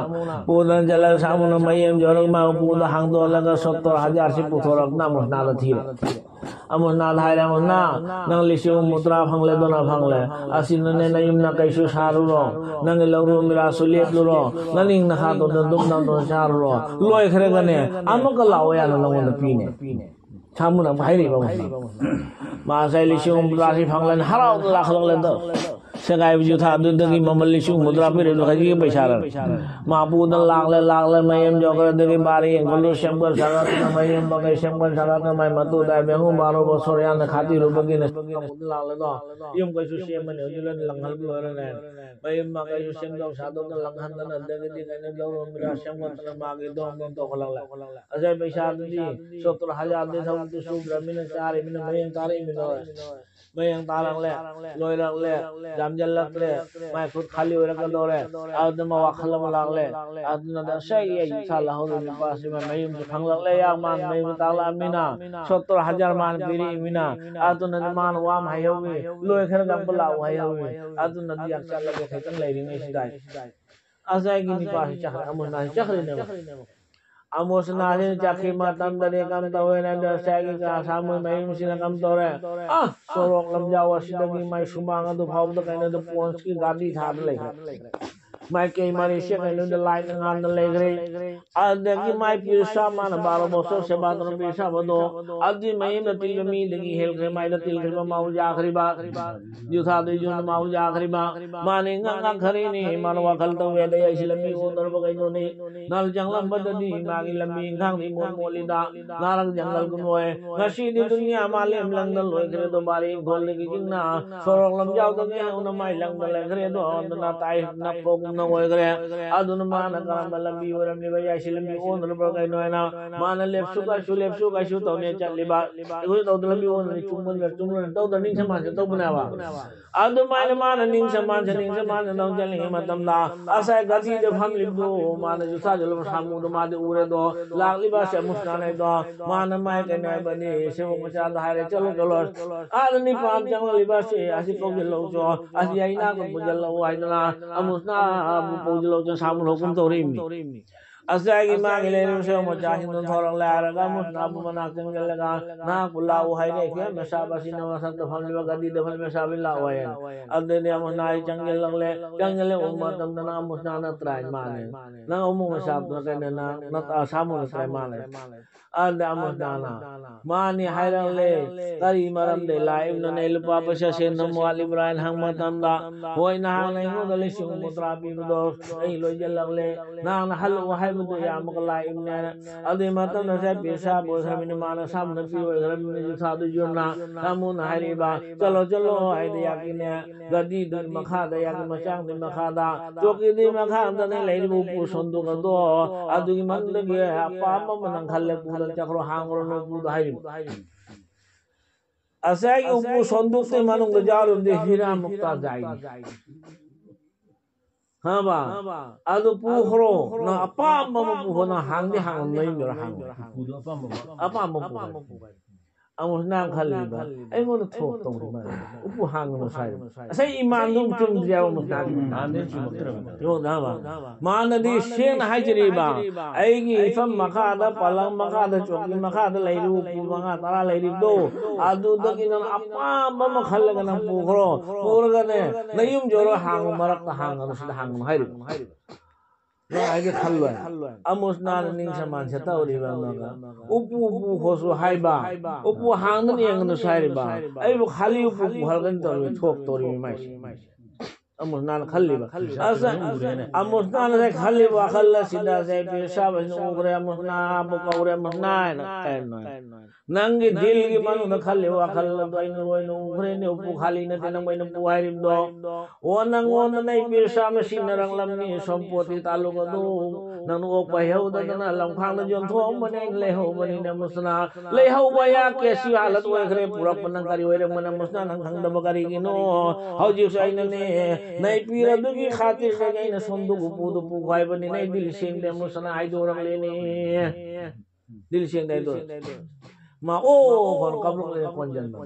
ꯄꯨꯗꯅ ꯆꯠꯂꯒ ꯁꯥꯃꯨꯅ ꯃꯌꯨꯝ ꯌꯧꯔꯒ ꯃꯥ ꯎꯄꯨꯗ ꯍꯥꯡꯗꯣꯛꯍꯜꯂꯒ ꯁꯣꯠꯇꯣꯔ ꯍꯖꯥꯔꯁꯤ ꯄꯨꯊꯣꯔꯛꯇꯅ ꯑꯃꯨꯛꯅꯥꯗ ꯊꯤꯔꯦ꯫ ꯑꯃꯨꯛꯅꯥꯗ ꯍꯥꯏꯔꯦ, "ꯑꯃꯨꯛꯅꯥ, ꯅꯪ ꯂꯤꯁꯤꯡ ꯍꯨꯝꯐꯨꯇꯔꯥ ꯐꯪꯂꯦ, ꯑꯗꯨꯅ ꯐꯪꯂꯦ꯫ ꯑꯁꯤꯅꯅꯦ ꯅꯌꯨꯝ ꯅꯀꯩꯁꯨ ꯁꯥꯔꯨꯔꯣ, ꯅꯪꯒꯤ ꯂꯧꯔꯨ ꯃꯤꯔꯥꯁꯨ ꯂꯦꯞꯂꯨꯔꯣ, ꯅꯅꯤꯡ ꯅꯈꯥꯗꯣ ꯑꯗꯨꯝ ꯅꯝꯗꯨꯅ ꯆꯥꯔꯨꯔꯣ, ꯂꯣꯏꯈ꯭ꯔꯒꯅꯦ ꯑꯃꯨꯛꯀ ꯂꯥꯛꯑꯣ ꯌꯥꯅ ꯅꯉꯣꯟꯗ ꯄꯤꯅꯦ꯫" ꯁꯥꯃꯨꯅ ꯑꯃꯨꯛ ꯍꯥꯏꯔꯛꯏꯕ ꯑꯃꯨꯛ꯫ ꯃꯥ ꯉꯁꯥꯏ ꯂꯤꯁꯤꯡ ꯍꯨꯝꯐꯨꯇꯔꯥꯁꯤ ꯐꯪꯂꯦꯅ ꯍꯔꯥꯎꯗꯅ ꯂꯥꯛꯈꯠꯂꯛꯂꯦꯗꯣ꯫ ꯁꯦꯒꯥꯏꯕ ꯌꯨꯊꯥꯗꯨꯗꯒꯤ ꯃꯃꯜ ꯂꯤꯁꯤꯡ ꯍꯨꯝꯐꯨꯇꯔꯥ ꯄꯤꯔꯛꯏꯗꯣ ꯍꯧꯖꯤꯛꯀꯤ ꯄꯩꯁꯥꯔ꯫ ꯃꯥ ꯄꯨꯗꯅ ꯂꯥꯛꯂꯦ, ꯂꯥꯛꯂꯦ, ꯃꯌꯨꯝ ꯌꯧꯈ꯭ꯔꯦ, ꯑꯗꯒꯤ ꯕꯥꯔꯤ ꯌꯦꯡꯈꯠꯂꯨ, ꯁꯦꯝꯒꯠ ꯁꯥꯒꯠꯇꯅ, ꯃꯌꯨꯝ ꯃꯀꯩ ꯁꯦꯝꯒꯠ ꯁꯥꯒꯠꯇꯅ, ꯃꯥꯏ ꯃꯇꯨ ꯗꯥꯏ ꯃꯦꯡꯍꯨ ꯕꯥꯔꯣ ꯕꯁꯣꯔ ꯌꯥꯝꯅ ꯈꯥꯇꯤꯔꯨꯕꯒꯤꯅ ꯂꯥꯛꯂꯦꯗꯣ꯫ ꯌꯨꯝ ꯀꯩꯁꯨ ꯁꯦꯝꯃꯅꯤ, ꯍꯧꯖꯤꯛ ꯂꯣꯏꯅ ꯂꯪꯍꯟꯕ ꯂꯣꯏꯔꯅꯦ꯫ ꯃꯌꯨꯝ ꯃꯀꯩꯁꯨ ꯁꯦꯝꯗꯣꯛ ꯁꯥꯗꯣꯛꯇꯅ ꯂꯪꯍꯟꯗꯅ, ꯑꯗꯒꯤꯗꯤ ꯀꯩꯅꯣ ꯂꯧꯔꯨ ꯃꯤꯔꯥ ꯁꯦꯝꯒꯠꯇꯅ ꯃꯥꯒꯤ ꯗꯣꯝ ꯗꯣꯝ ꯇꯧꯈꯠꯂꯛꯂꯦ꯫ ꯉꯁꯥꯏ ꯄꯩꯁꯥꯗꯨꯗꯤ ꯁꯣꯠꯇꯣꯔ ꯍꯖꯥꯔꯗꯤ ꯊꯧ ꯁꯨꯗ꯭ꯔꯃꯤꯅ ꯆꯥꯔꯤꯃꯤꯅ ꯃꯌꯦꯡ ꯇꯥꯔꯛꯏꯃꯤꯅꯣ꯫ ꯃꯌꯦꯡ ꯇꯥꯔꯛꯂꯦ, ꯂꯣꯏꯔꯛꯂꯦ, ꯌꯥꯝꯖꯜꯂꯛꯇ꯭ꯔꯦ, ꯃꯥꯏ ꯈꯨꯠ ꯈꯥꯂꯤ ꯑꯣꯏꯔꯛꯀꯗꯧꯔꯦ꯫ ꯑꯗꯨꯅ ꯋꯥꯈꯜ ꯑꯃ ꯂꯥꯛꯂꯦ꯫ ꯑꯗꯨꯅ ꯉꯁꯥꯏꯒꯤ ꯑꯩ ꯏꯁꯥ ꯂꯥꯛꯍꯧꯔꯤꯕ ꯅꯨꯄꯥꯁꯤꯃ ꯃꯌꯨꯝꯁꯨ ꯈꯪꯂꯛꯂꯦ, ꯌꯥꯝ ꯃꯥꯅ ꯃꯌꯨꯝ ꯇꯥꯛꯂꯛꯑꯃꯤꯅ, ꯁꯣꯠꯇꯔ ꯍꯖꯥꯔ ꯃꯥꯅ ꯄꯤꯔꯛꯏꯃꯤꯅ꯫ ꯑꯗꯨꯅ ꯃꯥꯅ ꯋꯥ ꯑꯃ ꯍꯥꯏꯍꯧꯏ, ꯂꯣꯏꯈ꯭ꯔꯒ ꯑꯃꯨꯛ ꯂꯥꯛꯎ ꯍꯥꯏꯍꯧꯏ꯫ ꯑꯗꯨꯅꯗꯤ ꯌꯥꯝ ꯆꯠꯂꯒꯦ ꯈꯤꯇꯪ ꯂꯩꯔꯤꯉꯩꯁꯤꯗ꯫ ꯉꯁꯥꯏꯒꯤ ꯅꯨꯄꯥꯁꯤ ꯆꯠꯈ꯭ꯔꯦ, ꯑꯃꯨꯛ ꯅꯍꯥꯟ ꯆꯠꯈ꯭ꯔꯤꯅꯦꯕ꯫ ꯑꯃꯣꯁꯅꯥꯁꯤꯅ ꯆꯠꯈꯤ ꯃꯇꯝꯗꯗꯤ ꯀꯝꯗꯧꯋꯦꯅ ꯉꯁꯥꯏꯒꯤ ꯀꯥ ꯁꯥꯃꯨ ꯃꯌꯨꯝꯁꯤꯅ ꯀꯝꯗꯧꯔꯦ? ꯑ, ꯁꯣꯔꯣꯛ ꯂꯝꯖꯥꯎ ꯑꯁꯤꯗꯒꯤ ꯃꯥꯏ ꯁꯨꯃꯥꯡ ꯑꯗꯨ ꯐꯥꯎꯕꯗ ꯀꯩꯅꯣꯗ ꯄꯣꯟꯁꯀꯤ ꯒꯥꯔꯤ ꯊꯥꯗ ꯂꯩꯈ꯭ꯔꯦ꯫ ꯃꯥꯏꯀꯩ ꯃꯔꯤꯁꯦ ꯀꯩꯅꯣꯗ ꯂꯥꯏꯠꯅ ꯉꯥꯟꯅ ꯂꯩꯈ꯭ꯔꯦ꯫ ꯑꯗꯒꯤ ꯃꯥꯏ ꯄꯤꯔꯁꯥ ꯃꯥꯅ ꯕꯥꯔꯣ ꯕꯣꯁꯣꯔ ꯁꯦꯕꯥ ꯇꯧꯔꯝꯕ ꯄꯤꯔꯁꯥꯕꯗꯣ ꯑꯗꯨꯗꯤ ꯃꯌꯨꯝꯗ ꯇꯤꯟꯕ ꯃꯤꯗꯒꯤ ꯍꯦꯟꯈ꯭ꯔꯦ, ꯃꯥꯏꯗ ꯇꯤꯟꯈ꯭ꯔꯤꯕ ꯃꯥꯎ ꯌꯥꯈ꯭ꯔꯤꯕ꯫ ꯌꯨꯊꯥꯗꯨ ꯌꯨꯝꯗ ꯃꯥꯎ ꯌꯥꯈ꯭ꯔꯤꯕ꯫ ꯃꯥꯅ ꯉꯛ ꯉꯛꯈ꯭ꯔꯤꯅꯤ, ꯃꯥꯅ ꯋꯥꯈꯜ ꯇꯧꯋꯦ, ꯑꯗꯩ ꯑꯩꯁꯤ ꯂꯝꯕꯤ ꯑꯣꯟꯗꯧꯔꯕ ꯀꯩꯅꯣꯅꯤ꯫ ꯅꯜ ꯆꯪꯂꯝꯕꯗꯗꯤ ꯃꯥꯒꯤ ꯂꯝꯕꯤ ꯏꯟꯈꯥꯡꯗꯤ ꯃꯣꯠ ꯃꯣꯠꯂꯤꯗ, ꯅꯥꯔꯛ ꯖꯪꯒꯜ ꯀꯨꯝꯂꯣꯏ꯫ ꯉꯁꯤꯗꯤ ꯗꯨꯅꯤꯌꯥ ꯃꯥꯂꯦꯝ ꯂꯪꯗ ꯂꯣꯏꯈ꯭ꯔꯦ ꯑꯗꯣ, ꯕꯥꯔꯤ ꯏꯪꯈꯣꯜꯗꯒꯤ ꯆꯤꯡꯅ ꯁꯣꯔꯣꯛ ꯂꯝꯖꯥꯎꯗꯒꯤ ꯍꯧꯅ ꯃꯥꯏ ꯂꯪꯗ ꯂꯩꯈ꯭ꯔꯦ ꯑꯗꯣ, ꯑꯗꯨꯅ ꯇꯥꯏ ꯅꯞꯄꯒꯨꯝꯅ ꯑꯣꯏꯈ꯭ꯔꯦ꯫ ꯑꯗꯨꯅ ꯃꯥꯅ ꯀꯔꯝꯕ ꯂꯝꯕꯤ ꯑꯣꯏꯔꯝꯂꯤꯕ ꯌꯥꯏ, ꯁꯤ ꯂꯝꯕꯤ ꯑꯣꯟꯗ꯭ꯔꯕ꯭ꯔꯥ ꯀꯩꯅꯣ ꯍꯥꯏꯅ ꯃꯥꯅ ꯂꯦꯞꯁꯨ ꯀꯥꯏꯁꯨ, ꯂꯦꯞꯁꯨ ꯀꯥꯏꯁꯨ ꯇꯧꯅꯦ ꯆꯠꯂꯤꯕ꯫ ꯑꯩꯈꯣꯏ ꯇꯧꯗ ꯂꯝꯕꯤ ꯑꯣꯟꯗ꯭ꯔꯗꯤ ꯆꯨꯝꯕꯅ, ꯆꯨꯝꯕꯅ ꯇꯧꯗ ꯅꯤꯡꯁ ꯃꯥꯟꯁ ꯇꯧꯕꯅꯦꯕ꯫ ꯑꯗꯨꯃꯥꯏꯅ ꯃꯥꯅ ꯅꯤꯡꯁ ꯃꯥꯟꯁ, ꯅꯤꯡꯁ ꯃꯥꯟꯁ ꯇꯧ ꯆꯠꯂꯤꯉꯩ ꯃꯇꯝꯗ ꯉꯁꯥꯏ ꯒꯥꯔꯤꯗ ꯐꯝꯂꯤꯕꯗꯣ, ꯃꯥꯅ ꯌꯨꯊꯥ ꯆꯠꯂꯕ ꯁꯥꯃꯨꯗꯣ ꯃꯥꯗꯤ ꯎꯔꯦꯗꯣ, ꯂꯥꯛꯂꯤꯕ ꯑꯁꯦ ꯑꯃꯨꯁꯅꯥꯅꯦꯗꯣ꯫ ꯃꯥꯅ ꯃꯥꯏ ꯀꯩꯅꯣ ꯍꯥꯏꯕꯅꯤ, ꯁꯦꯕꯣꯛ ꯃꯆꯥꯗ ꯍꯥꯏꯔꯦ, "ꯆꯠꯂꯣ, ꯆꯠꯂꯣ, ꯑꯥꯗ ꯅꯤꯄꯥ ꯑꯃ ꯆꯪꯂꯛꯂꯤꯕ ꯑꯁꯤ, ꯑꯁꯤ ꯀꯧꯁꯤꯜꯂꯛꯎꯆꯣ, ꯑꯁꯤ ꯑꯩ ꯅꯥꯛꯇ ꯄꯨꯁꯤꯜꯂꯛꯎ" ꯍꯥꯏꯗꯅ ꯑꯃꯨꯁꯅꯥꯕꯨ ꯀꯧꯁꯤꯜꯂꯛꯎꯆꯣ ꯁꯥꯃꯨ ꯂꯧꯒꯨꯝ ꯇꯧꯔꯤꯕꯅꯤ꯫ ꯑꯁꯥꯏꯒꯤ ꯃꯥꯒꯤ ꯂꯩꯔꯤꯕ ꯁꯦꯕꯣꯛ ꯃꯆꯥꯁꯤꯡꯗꯣ ꯊꯣꯔꯛꯂꯦ ꯍꯥꯏꯔꯒ ꯑꯃꯨꯁꯅꯥꯕꯨ ꯃꯅꯥꯛ ꯆꯪꯁꯤꯜꯂꯒ, "ꯅꯍꯥꯛꯄꯨ ꯂꯥꯛꯎ ꯍꯥꯏꯔꯦ, ꯑꯩꯈꯣꯏ ꯃꯁꯥꯕꯁꯤꯅ ꯃꯊꯛꯇ ꯐꯝꯂꯤꯕ ꯒꯥꯔꯤꯗ ꯐꯝꯂꯤꯕ ꯃꯁꯥꯕꯤ ꯂꯥꯛꯑꯣ" ꯍꯥꯏꯅ꯫ ꯑꯗꯨꯗꯩꯗꯤ ꯑꯃꯨꯁꯅꯥ ꯑꯩ ꯆꯪꯁꯤꯜꯂꯛꯂꯦ, ꯆꯪꯁꯤꯜꯂꯛꯄ ꯃꯇꯝꯗ ꯅꯪ ꯑꯃꯨꯁꯅꯥ ꯅꯠꯇ꯭ꯔꯥ ꯍꯥꯏꯅ ꯃꯥꯅꯦ꯫ ꯅꯪ ꯑꯃꯨꯛ ꯃꯁꯥꯕꯗꯨꯅ ꯀꯩꯅꯣ ꯅꯪ ꯅꯠ-, ꯑ, ꯁꯥꯃꯨ ꯅꯠꯇ꯭ꯔꯥ ꯍꯥꯏꯅ ꯃꯥꯅꯦ꯫ ꯑꯗ ꯑꯃꯨꯁꯅꯥꯅ ꯃꯥꯅꯤ ꯍꯥꯏꯔꯛꯂꯦ꯫ "ꯀꯔꯤ ꯃꯔꯝꯗꯩ ꯂꯥꯛꯏꯕꯅꯣꯅꯦ? ꯂꯨꯄꯥ ꯄꯩꯁꯥ ꯁꯦꯟ ꯊꯨꯝ ꯋꯥꯠꯂꯤꯕ꯭ꯔꯥ?" ꯍꯥꯏꯅ ꯍꯪꯕ ꯃꯇꯝꯗ, "ꯍꯣꯏ, ꯅꯍꯥꯟ ꯑꯩꯉꯣꯟꯗ ꯂꯤꯁꯤꯡ ꯍꯨꯝꯐꯨꯇꯔꯥ ꯄꯤꯕꯗꯣ ꯑꯩ ꯂꯣꯏꯁꯤꯜꯂꯛꯂꯦ꯫ ꯅꯍꯥꯟ ꯍꯜꯂꯛꯑꯣ ꯍꯥꯏꯕꯗꯣ ꯌꯥꯝꯃꯒ ꯂꯥꯛꯏꯕꯅꯦ ꯍꯥꯏꯅ"꯫ ꯑꯗꯨꯏ ꯃꯇꯝꯗ ꯉꯁꯥꯏ ꯄꯩꯁꯥ ꯑꯣꯏꯈ꯭ꯔꯕꯅꯤ, ꯃꯥꯅ ꯁꯥꯃꯨꯅ ꯄꯤꯔꯣꯏꯈ꯭ꯔꯕꯅꯤ, ꯌꯨꯊꯥꯗꯨ ꯌꯣꯟꯅ ꯁꯥꯃꯨꯅ ꯍꯥꯏꯔꯤꯕ, "ꯆꯠꯂꯣ, ꯆꯠꯂꯣ" ꯍꯥꯏꯗꯤ ꯌꯥꯀꯤꯅꯦ꯫ ꯒꯥꯔꯤꯗꯨꯒꯤ ꯃꯈꯥꯗ, ꯌꯥꯒꯤ ꯃꯆꯥꯡꯗꯨꯒꯤ ꯃꯈꯥꯗ, ꯆꯧꯀꯤꯗꯨꯒꯤ ꯃꯈꯥꯗꯅꯦ ꯂꯩꯔꯤꯕ ꯎꯄꯨ ꯁꯣꯟꯗꯣꯛ ꯑꯗꯣ, ꯑꯗꯨꯒꯤ ꯃꯅꯨꯡꯗꯒꯤ ꯑꯄꯥꯝꯕ ꯑꯃ ꯅꯪ ꯈꯜꯂꯦ, ꯆꯠꯈ꯭ꯔꯣ, ꯍꯥꯡꯈ꯭ꯔꯣ ꯅꯣꯏ ꯎꯄꯨꯗꯣ ꯍꯥꯏꯔꯤꯕ꯫ ꯉꯁꯥꯏꯒꯤ ꯎꯄꯨ ꯁꯟꯗꯨꯛꯇꯨꯒꯤ ꯃꯅꯨꯡꯗ ꯌꯥꯎꯔꯤꯕꯗꯤ ꯍꯤꯔꯥ ꯃꯨꯛꯇꯥ ꯌꯥꯎꯏ꯫ ꯈꯪꯉꯕ? ꯑꯗꯨ ꯄꯨꯈ꯭ꯔꯣ, ꯅꯪ ꯑꯄꯥꯝꯕ ꯑꯃ ꯄꯨꯈ꯭ꯔꯣ, ꯅꯪ ꯍꯥꯡꯗꯤ ꯍꯥꯡꯉꯣ, ꯅꯌꯨꯝ ꯌꯧꯔ ꯍꯥꯡꯉꯣ꯫ ꯎꯄꯨꯗꯣ ꯑꯄꯥꯝꯕ ꯑꯃ꯫ ꯑꯄꯥꯝꯕ ꯄꯨꯈ꯭ꯔꯣ꯫ ꯑꯃꯨꯛ ꯅꯪ ꯈꯜꯂꯤꯕ, ꯑꯩꯉꯣꯟꯗ ꯊꯣꯛ ꯇꯧꯔꯤ ꯃꯥꯜꯂꯦ꯫ ꯎꯄꯨ ꯍꯥꯡꯒꯅꯨ ꯁ꯭ꯋꯥꯏꯗ꯫ ꯉꯁꯥꯏ ꯏꯃꯥꯟꯗꯣ ꯆꯨꯝꯗ꯭ꯔꯦꯕ ꯑꯃꯨꯛ ꯅꯪ꯫ ꯃꯥꯟꯗꯤ ꯆꯨꯝꯃꯛꯇ꯭ꯔꯕ꯫ ꯌꯦꯡꯉꯣ ꯅꯪ꯫ ꯃꯥꯅꯗꯤ ꯁꯦꯡꯅ ꯍꯥꯏꯖꯔꯤꯕ, ꯑꯩꯒꯤ ꯏꯐꯝ ꯃꯈꯥꯗ, ꯄꯂꯪ ꯃꯈꯥꯗ, ꯆꯧꯀꯤ ꯃꯈꯥꯗ ꯂꯩꯔꯤꯕ ꯎꯄꯨ ꯃꯉꯥ ꯇꯔꯥ ꯂꯩꯔꯤꯕꯗꯣ, ꯑꯗꯨꯗꯒꯤ ꯅꯪ ꯑꯄꯥꯝꯕ ꯑꯃ ꯈꯜꯂꯒ ꯅꯪ ꯄꯨꯈ꯭ꯔꯣ꯫ ꯄꯨꯔꯒꯅꯦ, ꯅꯌꯨꯝ ꯌꯧꯔ ꯍꯥꯡꯉꯨ, ꯃꯔꯛꯇ ꯍꯥꯡꯒꯅꯨ, ꯁꯤꯗ ꯍꯥꯡꯒꯅꯨ ꯍꯥꯏꯔꯤꯕ꯫ ꯅꯪ ꯍꯥꯏꯒꯦ ꯈꯜꯂꯣꯏ꯫ ꯑꯃꯨꯁꯅꯥꯅ ꯅꯤꯡ ꯁꯃꯥꯟ ꯁꯦ ꯇꯧꯔꯤꯕ ꯑꯃꯒ, ꯎꯄꯨ ꯎꯄꯨ ꯈꯣꯠꯁꯨ ꯍꯥꯏꯕ, ꯎꯄꯨ ꯍꯥꯡꯗꯅ ꯌꯦꯡꯒꯅꯨꯁꯨ ꯍꯥꯏꯔꯤꯕ, ꯑꯩꯕꯨ ꯈꯥꯂꯤ ꯎꯄꯨ ꯄꯨꯍꯜꯒꯅꯤ ꯇꯧꯔꯤꯕ, ꯊꯣꯛ ꯇꯧꯔꯤꯕ ꯃꯥꯏꯁꯦ꯫ ꯑꯃꯨꯁꯅꯥꯅ ꯈꯜꯂꯤꯕ꯫ ꯑꯁ, ꯑꯃꯨꯁꯅꯥꯅ ꯉꯁꯥꯏ ꯈꯜꯂꯤꯕ ꯋꯥꯈꯜ ꯑꯁꯤꯗ ꯉꯁꯥꯏ ꯄꯤꯔ ꯁꯥꯕꯁꯤꯅ ꯎꯈ꯭ꯔꯦ, ꯑꯃꯨꯁꯅꯥꯕꯨ ꯀꯧꯔꯦ, ꯑꯃꯨꯁꯅꯥ ꯍꯥꯏꯅ ꯀꯩꯅꯣ ꯍꯥꯏ꯫ ꯅꯪꯒꯤ ꯗꯤꯜꯒꯤ ꯃꯅꯨꯡꯗ ꯈꯜꯂꯤꯕ ꯋꯥꯈꯜ ꯑꯗꯣ ꯑꯩꯅ ꯂꯣꯏꯅ ꯎꯈ꯭ꯔꯦꯅꯦ, ꯎꯄꯨ ꯈꯥꯂꯤ ꯅꯠꯇꯦ ꯅꯪ ꯑꯩꯅ ꯄꯨ ꯍꯥꯏꯔꯤꯕꯗꯣ꯫ ꯑꯣ, ꯅꯪꯉꯣꯟꯗ ꯅꯩ ꯄꯤꯔ ꯁꯥ ꯑꯃ ꯁꯤꯟꯅꯔꯛꯂꯝꯅꯤ, ꯁꯣꯝꯄꯣꯠꯀꯤ ꯇꯥꯂꯨꯛ ꯑꯗꯨ ꯅꯪꯅ ꯑꯣꯛꯄ ꯍꯩꯍꯧꯗꯗꯅ ꯂꯝꯈꯥꯡꯗ ꯌꯣꯟꯊꯣꯛꯑꯝꯕꯅꯦ, ꯑꯩꯅ ꯂꯩꯍꯧꯕꯅꯤꯅꯦ, ꯑꯃꯨꯁꯅꯥ꯫ ꯂꯩꯍꯧꯕ ꯌꯥ ꯀꯦꯁꯤ ꯍꯥꯂꯠ ꯑꯣꯏꯈ꯭ꯔꯦ, ꯄꯨꯔꯛꯄ ꯅꯪ ꯀꯔꯤ ꯑꯣꯏꯔꯝꯕꯅꯣ, ꯑꯃꯨꯁꯅꯥ, ꯅꯪ ꯈꯪꯗꯕ ꯀꯔꯤꯒꯤꯅꯣ? ꯍꯧꯖꯤꯛꯁꯨ ꯑꯩꯅꯅꯦ, ꯅꯩ ꯄꯤꯔ ꯑꯗꯨꯒꯤ ꯈꯥꯇꯤꯔꯗꯒꯤ ꯑꯩꯅ ꯁꯣꯝꯗ ꯎꯄꯨꯗꯨ ꯄꯨ ꯍꯥꯏꯕꯅꯤ, ꯅꯩ ꯗꯤꯜ ꯁꯦꯡꯗꯦ, ꯑꯃꯨꯁꯅꯥ ꯍꯥꯏꯗꯣꯔꯛꯂꯦꯅꯦ꯫ ꯗꯤꯜ ꯁꯦꯡꯗꯦ ꯍꯥꯏꯗꯣ꯫ ꯃꯥ ꯑꯣ ꯈꯣꯟ ꯀꯞꯂꯛꯂꯦ ꯀꯣꯟꯖꯟꯕ꯫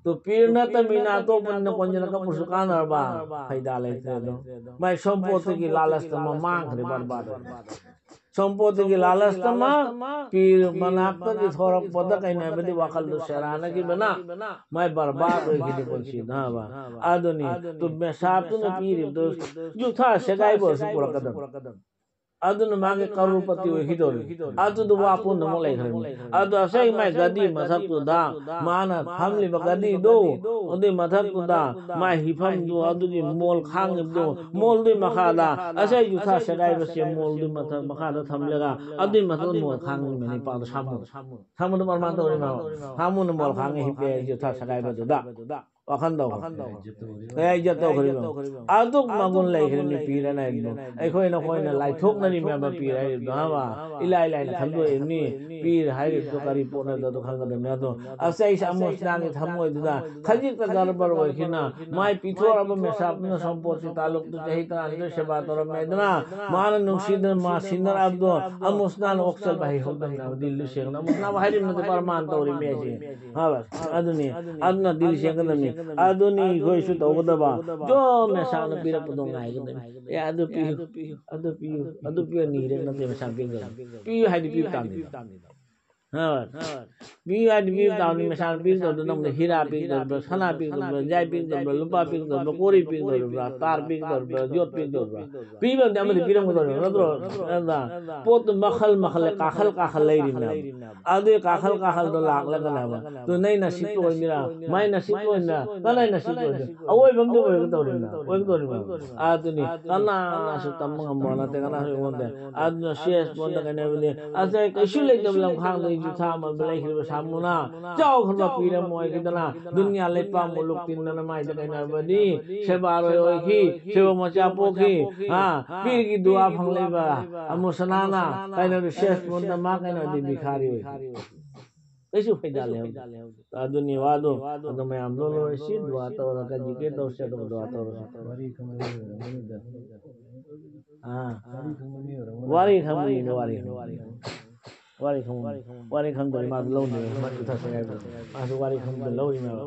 ꯇꯨ ꯄꯤꯔ ꯅꯠꯇꯃꯤꯅ ꯑꯇꯣꯞꯄꯅ ꯀꯣꯟꯖꯟꯅ ꯀꯞꯄꯁꯨ ꯀꯥꯟꯅꯔꯕ? ꯐꯥꯏꯗꯥ ꯂꯩꯇ꯭ꯔꯦ ꯑꯗꯣ꯫ ꯃꯥꯏ ꯁꯣꯝꯄꯣꯠꯇꯒꯤ ꯂꯥꯂꯁꯇ ꯃꯥ ꯃꯥꯡꯈ꯭ꯔꯦ, ꯕꯔꯕꯥꯗ ꯑꯣꯏꯈ꯭ꯔꯦ꯫ ꯁꯣꯝꯄꯣꯠꯇꯒꯤ ꯂꯥꯂꯁꯇ ꯃꯥ ꯄꯤꯔ ꯃꯅꯥꯛꯇꯒꯤ ꯊꯣꯔꯛꯄꯗ ꯀꯩꯅꯣ ꯍꯥꯏꯕꯗꯤ ꯋꯥꯈꯜꯗꯨ ꯁꯦꯔꯥꯟꯅꯈꯤꯕꯅ ꯃꯥꯏ ꯕꯔꯕꯥꯗ ꯑꯣꯏꯈꯤꯅꯤ ꯄꯨꯟꯁꯤꯗ ꯍꯥꯏꯕ꯫ ꯑꯗꯨꯅꯤ ꯇꯨ ꯃꯦꯁꯥꯞꯇꯨꯅ ꯄꯤꯔꯤꯕꯗꯨ ꯖꯨꯊꯥ ꯁꯦꯒꯥꯏꯕ ꯑꯣꯏꯔꯁꯨ ꯄꯨꯔꯛꯀꯗꯕ꯫ ꯑꯗꯨꯅ ꯃꯥꯒꯤ ꯀꯔꯣꯔꯄꯇꯤ ꯑꯣꯏꯈꯤꯗꯧꯔꯤ꯫ ꯑꯗꯨꯗꯨꯕꯨ ꯑꯄꯨꯟꯕ ꯑꯃ ꯂꯩꯈ꯭ꯔꯅꯤ꯫ ꯑꯗꯣ ꯉꯁꯥꯏ ꯃꯥꯏ ꯒꯥꯗꯤ ꯃꯊꯛꯇꯨꯗ ꯃꯥꯅ ꯐꯝꯂꯤꯕ ꯒꯥꯗꯤꯗꯣ, ꯑꯗꯨꯏ ꯃꯊꯛꯇꯨꯗ ꯃꯥꯏ ꯍꯤꯐꯝꯗꯣ, ꯑꯗꯨꯒꯤ ꯃꯣꯜ ꯈꯥꯡꯉꯤꯕꯗꯣ, ꯃꯣꯜꯗꯨꯒꯤ ꯃꯈꯥꯗ ꯉꯁꯥꯏ ꯖꯨꯊꯥ ꯁꯦꯒꯥꯏꯕꯁꯦ ꯃꯣꯜꯗꯨꯒꯤ ꯃꯊꯛ, ꯃꯈꯥꯗ ꯊꯝꯂꯒ ꯑꯗꯨꯏ ꯃꯊꯛꯇ ꯃꯣꯜ ꯈꯥꯡꯉꯤꯕꯅꯤ ꯄꯥꯎꯗ ꯁꯥꯃꯨ꯫ ꯁꯥꯃꯨꯗꯨ ꯄ꯭ꯔꯃꯥꯟ ꯇꯧꯔꯤꯕ꯫ ꯁꯥꯃꯨꯅ ꯃꯣꯜ ꯈꯥꯡꯉ ꯍꯤꯞꯄꯦ ꯖꯨꯊꯥ ꯁꯦꯒꯥꯏꯕꯗꯨꯗ꯫ ꯋꯥꯈꯜ ꯇꯧꯈ꯭ꯔꯦ꯫ ꯀꯌꯥ ꯏꯖꯠ ꯇꯧꯈ꯭ꯔꯤꯕꯅꯣ? ꯑꯗꯨꯛ ꯃꯒꯨꯟ ꯂꯩꯈ꯭ꯔꯤꯕꯅꯤ ꯄꯤꯔꯅ ꯍꯥꯏꯕꯗꯣ꯫ ꯑꯩꯈꯣꯏꯅ ꯍꯣꯏꯅ ꯂꯥꯏꯊꯣꯛꯅꯔꯤꯕꯅꯦꯕ ꯄꯤꯔ ꯍꯥꯏꯔꯤꯕꯗꯣ, ꯍꯥ? ꯏꯂꯥꯏ ꯂꯥꯏꯅ ꯈꯟꯗꯣꯛꯏꯕꯅꯤ꯫ ꯄꯤꯔ ꯍꯥꯏꯔꯤꯕꯗꯣ ꯀꯔꯤ ꯄꯣꯠꯅꯣꯗꯣ ꯈꯪꯒꯗꯕꯅꯤ꯫ ꯑꯗꯣ ꯑꯁ, ꯑꯩꯁꯦ ꯑꯃꯨꯁꯅꯥꯒꯤ ꯊꯃꯣꯏꯗꯨꯗ ꯈꯖꯤꯛꯇ ꯒꯔꯕꯔ ꯑꯣꯏꯈꯤꯅ ꯃꯥꯏ ꯄꯤꯊꯣꯛꯑꯕ ꯃꯦꯁꯥꯞꯅ ꯁꯣꯝꯄꯣꯠꯁꯤ ꯇꯥꯂꯨꯛꯇꯨ ꯆꯍꯤ ꯇꯔꯥꯅꯤꯊꯣꯏ ꯁꯦꯕꯥ ꯇꯧꯔꯝꯃꯦꯗꯅ, ꯃꯥꯅ ꯅꯨꯡꯁꯤꯗꯅ ꯃꯥ ꯁꯤꯟꯅꯔꯛꯑꯕꯗꯣ ꯑꯃꯨꯁꯅꯥꯅ ꯑꯣꯛꯆꯕ ꯍꯩꯍꯧꯗꯕꯅꯦꯕ꯫ ꯗꯤꯜꯗꯨ ꯁꯦꯡꯅ ꯑꯃꯨꯁꯅꯥꯕ ꯍꯥꯏꯔꯤꯕꯅꯗꯤ ꯄ꯭ꯔꯃꯥꯟ ꯇꯧꯔꯤꯃꯤ ꯑꯩꯁꯦ꯫ ꯍꯥ, ꯕꯁ꯫ ꯑꯗꯨꯅꯤ, ꯑꯗꯨꯅ ꯗꯤꯜ ꯁꯦꯡꯒꯗꯕꯅꯤ꯫ ꯑꯗꯨꯅꯤ ꯑꯩꯈꯣꯏꯁꯨ ꯇꯧꯒꯗꯕ꯫ ꯖꯣ ꯃꯦꯁꯥꯅ ꯄꯤꯔꯛꯄꯗꯣ ꯉꯥꯏꯒꯗꯕꯅꯤ꯫ ꯑꯦ, ꯑꯗꯨ ꯄꯤꯌꯨ, ꯑꯗꯨ ꯄꯤꯌꯨ, ꯑꯗꯨ ꯄꯤꯌꯨ, ꯅꯤꯔꯦ ꯅꯠꯇꯦ ꯃꯦꯁꯥꯅ ꯄꯤꯒꯗꯕꯅꯤ꯫ ꯄꯤꯌꯨ ꯍꯥꯏꯗꯤ ꯄꯤꯕ ꯇꯥꯕꯅꯤ꯫ ꯍꯥ, ꯕꯁ꯫ ꯄꯤꯌꯨ ꯍꯥꯏꯗꯤ ꯄꯤꯕ ꯇꯥꯕꯅꯤ꯫ ꯃꯦꯁꯥꯅ ꯄꯤꯒꯗꯕꯗꯣ ꯅꯪꯅ ꯍꯤꯔꯥ ꯄꯤꯒꯗꯕ꯭ꯔꯥ, ꯁꯅꯥ ꯄꯤꯒꯗꯕ꯭ꯔꯥ, ꯌꯥꯏ ꯄꯤꯒꯗꯕ꯭ꯔꯥ, ꯂꯨꯄꯥ ꯄꯤꯒꯗꯕ꯭ꯔꯥ, ꯇꯥꯔ ꯄꯤꯒꯗꯕ꯭ꯔꯥ, ꯌꯣꯠ ꯄꯤꯒꯗꯕ꯭ꯔꯥ? ꯄꯤꯕꯗꯤ ꯑꯃꯗꯤ ꯄꯤꯔꯝꯒꯗꯧꯔꯤꯕ ꯅꯠꯇ꯭ꯔꯣ? ꯑꯗꯨꯅ ꯄꯣꯠꯇꯨ ꯃꯈꯜ ꯃꯈꯜ ꯂꯩ, ꯀꯥꯈꯜ ꯀꯥꯈꯜ ꯂꯩꯔꯤꯅꯦꯕ꯫ ꯑꯗꯨꯒꯤ ꯀꯥꯈꯜ ꯀꯥꯈꯜꯗꯣ ꯂꯥꯛꯂꯒꯅꯦꯕ꯫ ꯑꯗꯨ ꯅꯩ ꯅꯁꯤꯕꯇ ꯑꯣꯏꯃꯤꯔꯥ, ꯃꯥꯏ ꯅꯁꯤꯕꯇ ꯑꯣꯏꯃꯤꯔꯥ, ꯀꯅꯥꯏ ꯅꯁꯤꯕꯇ ꯑꯣꯏꯃꯤꯔꯥ? ꯑꯑꯣꯏꯕ ꯑꯃꯗꯤ ꯑꯣꯏꯒꯗꯧꯔꯤꯕꯅ, ꯑꯣꯏꯒꯗꯧꯔꯤꯕꯅ꯫ ꯑꯗꯨꯅꯤ, ꯀꯅꯥꯁꯨ ꯇꯝꯕ ꯉꯝꯕ ꯅꯠꯇꯦ, ꯀꯅꯥꯁꯨ ꯉꯝꯗꯦ꯫ ꯑꯗꯨꯅ ꯁꯦꯁ ꯄꯣꯟꯗ ꯀꯩꯅꯕꯗꯤ, ꯑꯁ, ꯀꯩꯁꯨ ꯂꯩꯇꯕ ꯂꯝꯈꯥꯡꯗ ꯑꯩꯁꯨ ꯊꯥ ꯑꯃ ꯂꯩꯈ꯭ꯔꯤꯕ ꯁꯥꯃꯨꯅ ꯆꯥꯎꯈ꯭ꯔꯕ ꯄꯤꯔꯝꯃꯣꯏꯈꯤꯗꯅ, ꯗꯨꯅꯤꯌꯥ ꯂꯩꯄꯥꯛ ꯃꯨꯂꯨꯛ ꯇꯤꯟꯗꯅ ꯃꯥꯏꯗ ꯀꯩꯅꯕꯗꯤ, ꯁꯦꯕꯥꯔꯣꯏ ꯑꯣꯏꯈꯤ, ꯁꯦꯕ ꯃꯆꯥ ꯄꯣꯛꯈꯤ, ꯍꯥ, ꯄꯤꯔꯒꯤ ꯗꯨꯋꯥ ꯐꯪꯂꯛꯏꯕ ꯑꯃꯨꯁꯅꯥꯅ ꯀꯩꯅꯣꯗꯤ ꯁꯦꯁ ꯄꯣꯟꯗ ꯃꯥ ꯀꯩꯅꯣꯗꯤ ꯚꯤꯈꯥꯔꯤ ꯑꯣꯏꯈꯤ꯫ ꯀꯩꯁꯨ ꯐꯥꯏꯗꯥ ꯂꯩꯍꯧꯗꯦ꯫ ꯑꯗꯨꯅꯤ ꯋꯥꯗꯣ꯫ ꯑꯗꯨ ꯃꯌꯥꯝ ꯂꯣꯜꯂꯣꯏꯁꯤ, ꯗꯨꯋꯥ ꯇꯧꯔꯒ ꯖꯤꯀꯤꯔ ꯇꯧꯁꯤ, ꯑꯗꯨꯒ ꯗꯨꯋꯥ ꯇꯧꯔꯁꯤ꯫ ꯋꯥꯔꯤ ꯈꯪꯕ ꯃꯤ ꯑꯣꯏꯔꯝꯒꯅꯤꯗ꯫ ꯑꯥ꯫ ꯋꯥꯔꯤ ꯈꯪꯕ ꯃꯤꯅꯤ, ꯋꯥꯔꯤ ꯈꯪꯕ ꯃꯤ꯫ ꯋꯥꯔꯤ ꯈꯪꯕ ꯃꯤ꯫ ꯋꯥꯔꯤ ꯈꯪꯕ ꯃꯤ꯫ ꯋꯥꯔꯤ ꯈꯪꯗꯕ ꯃꯥꯁꯨ ꯂꯧꯅꯦꯕ, ꯃꯥꯁꯨ ꯊꯛꯁꯦ ꯍꯥꯏꯕꯗꯣ꯫ ꯃꯥꯁꯨ ꯋꯥꯔꯤ ꯈꯪꯕꯗ ꯂꯧꯔꯤꯅꯦꯕ꯫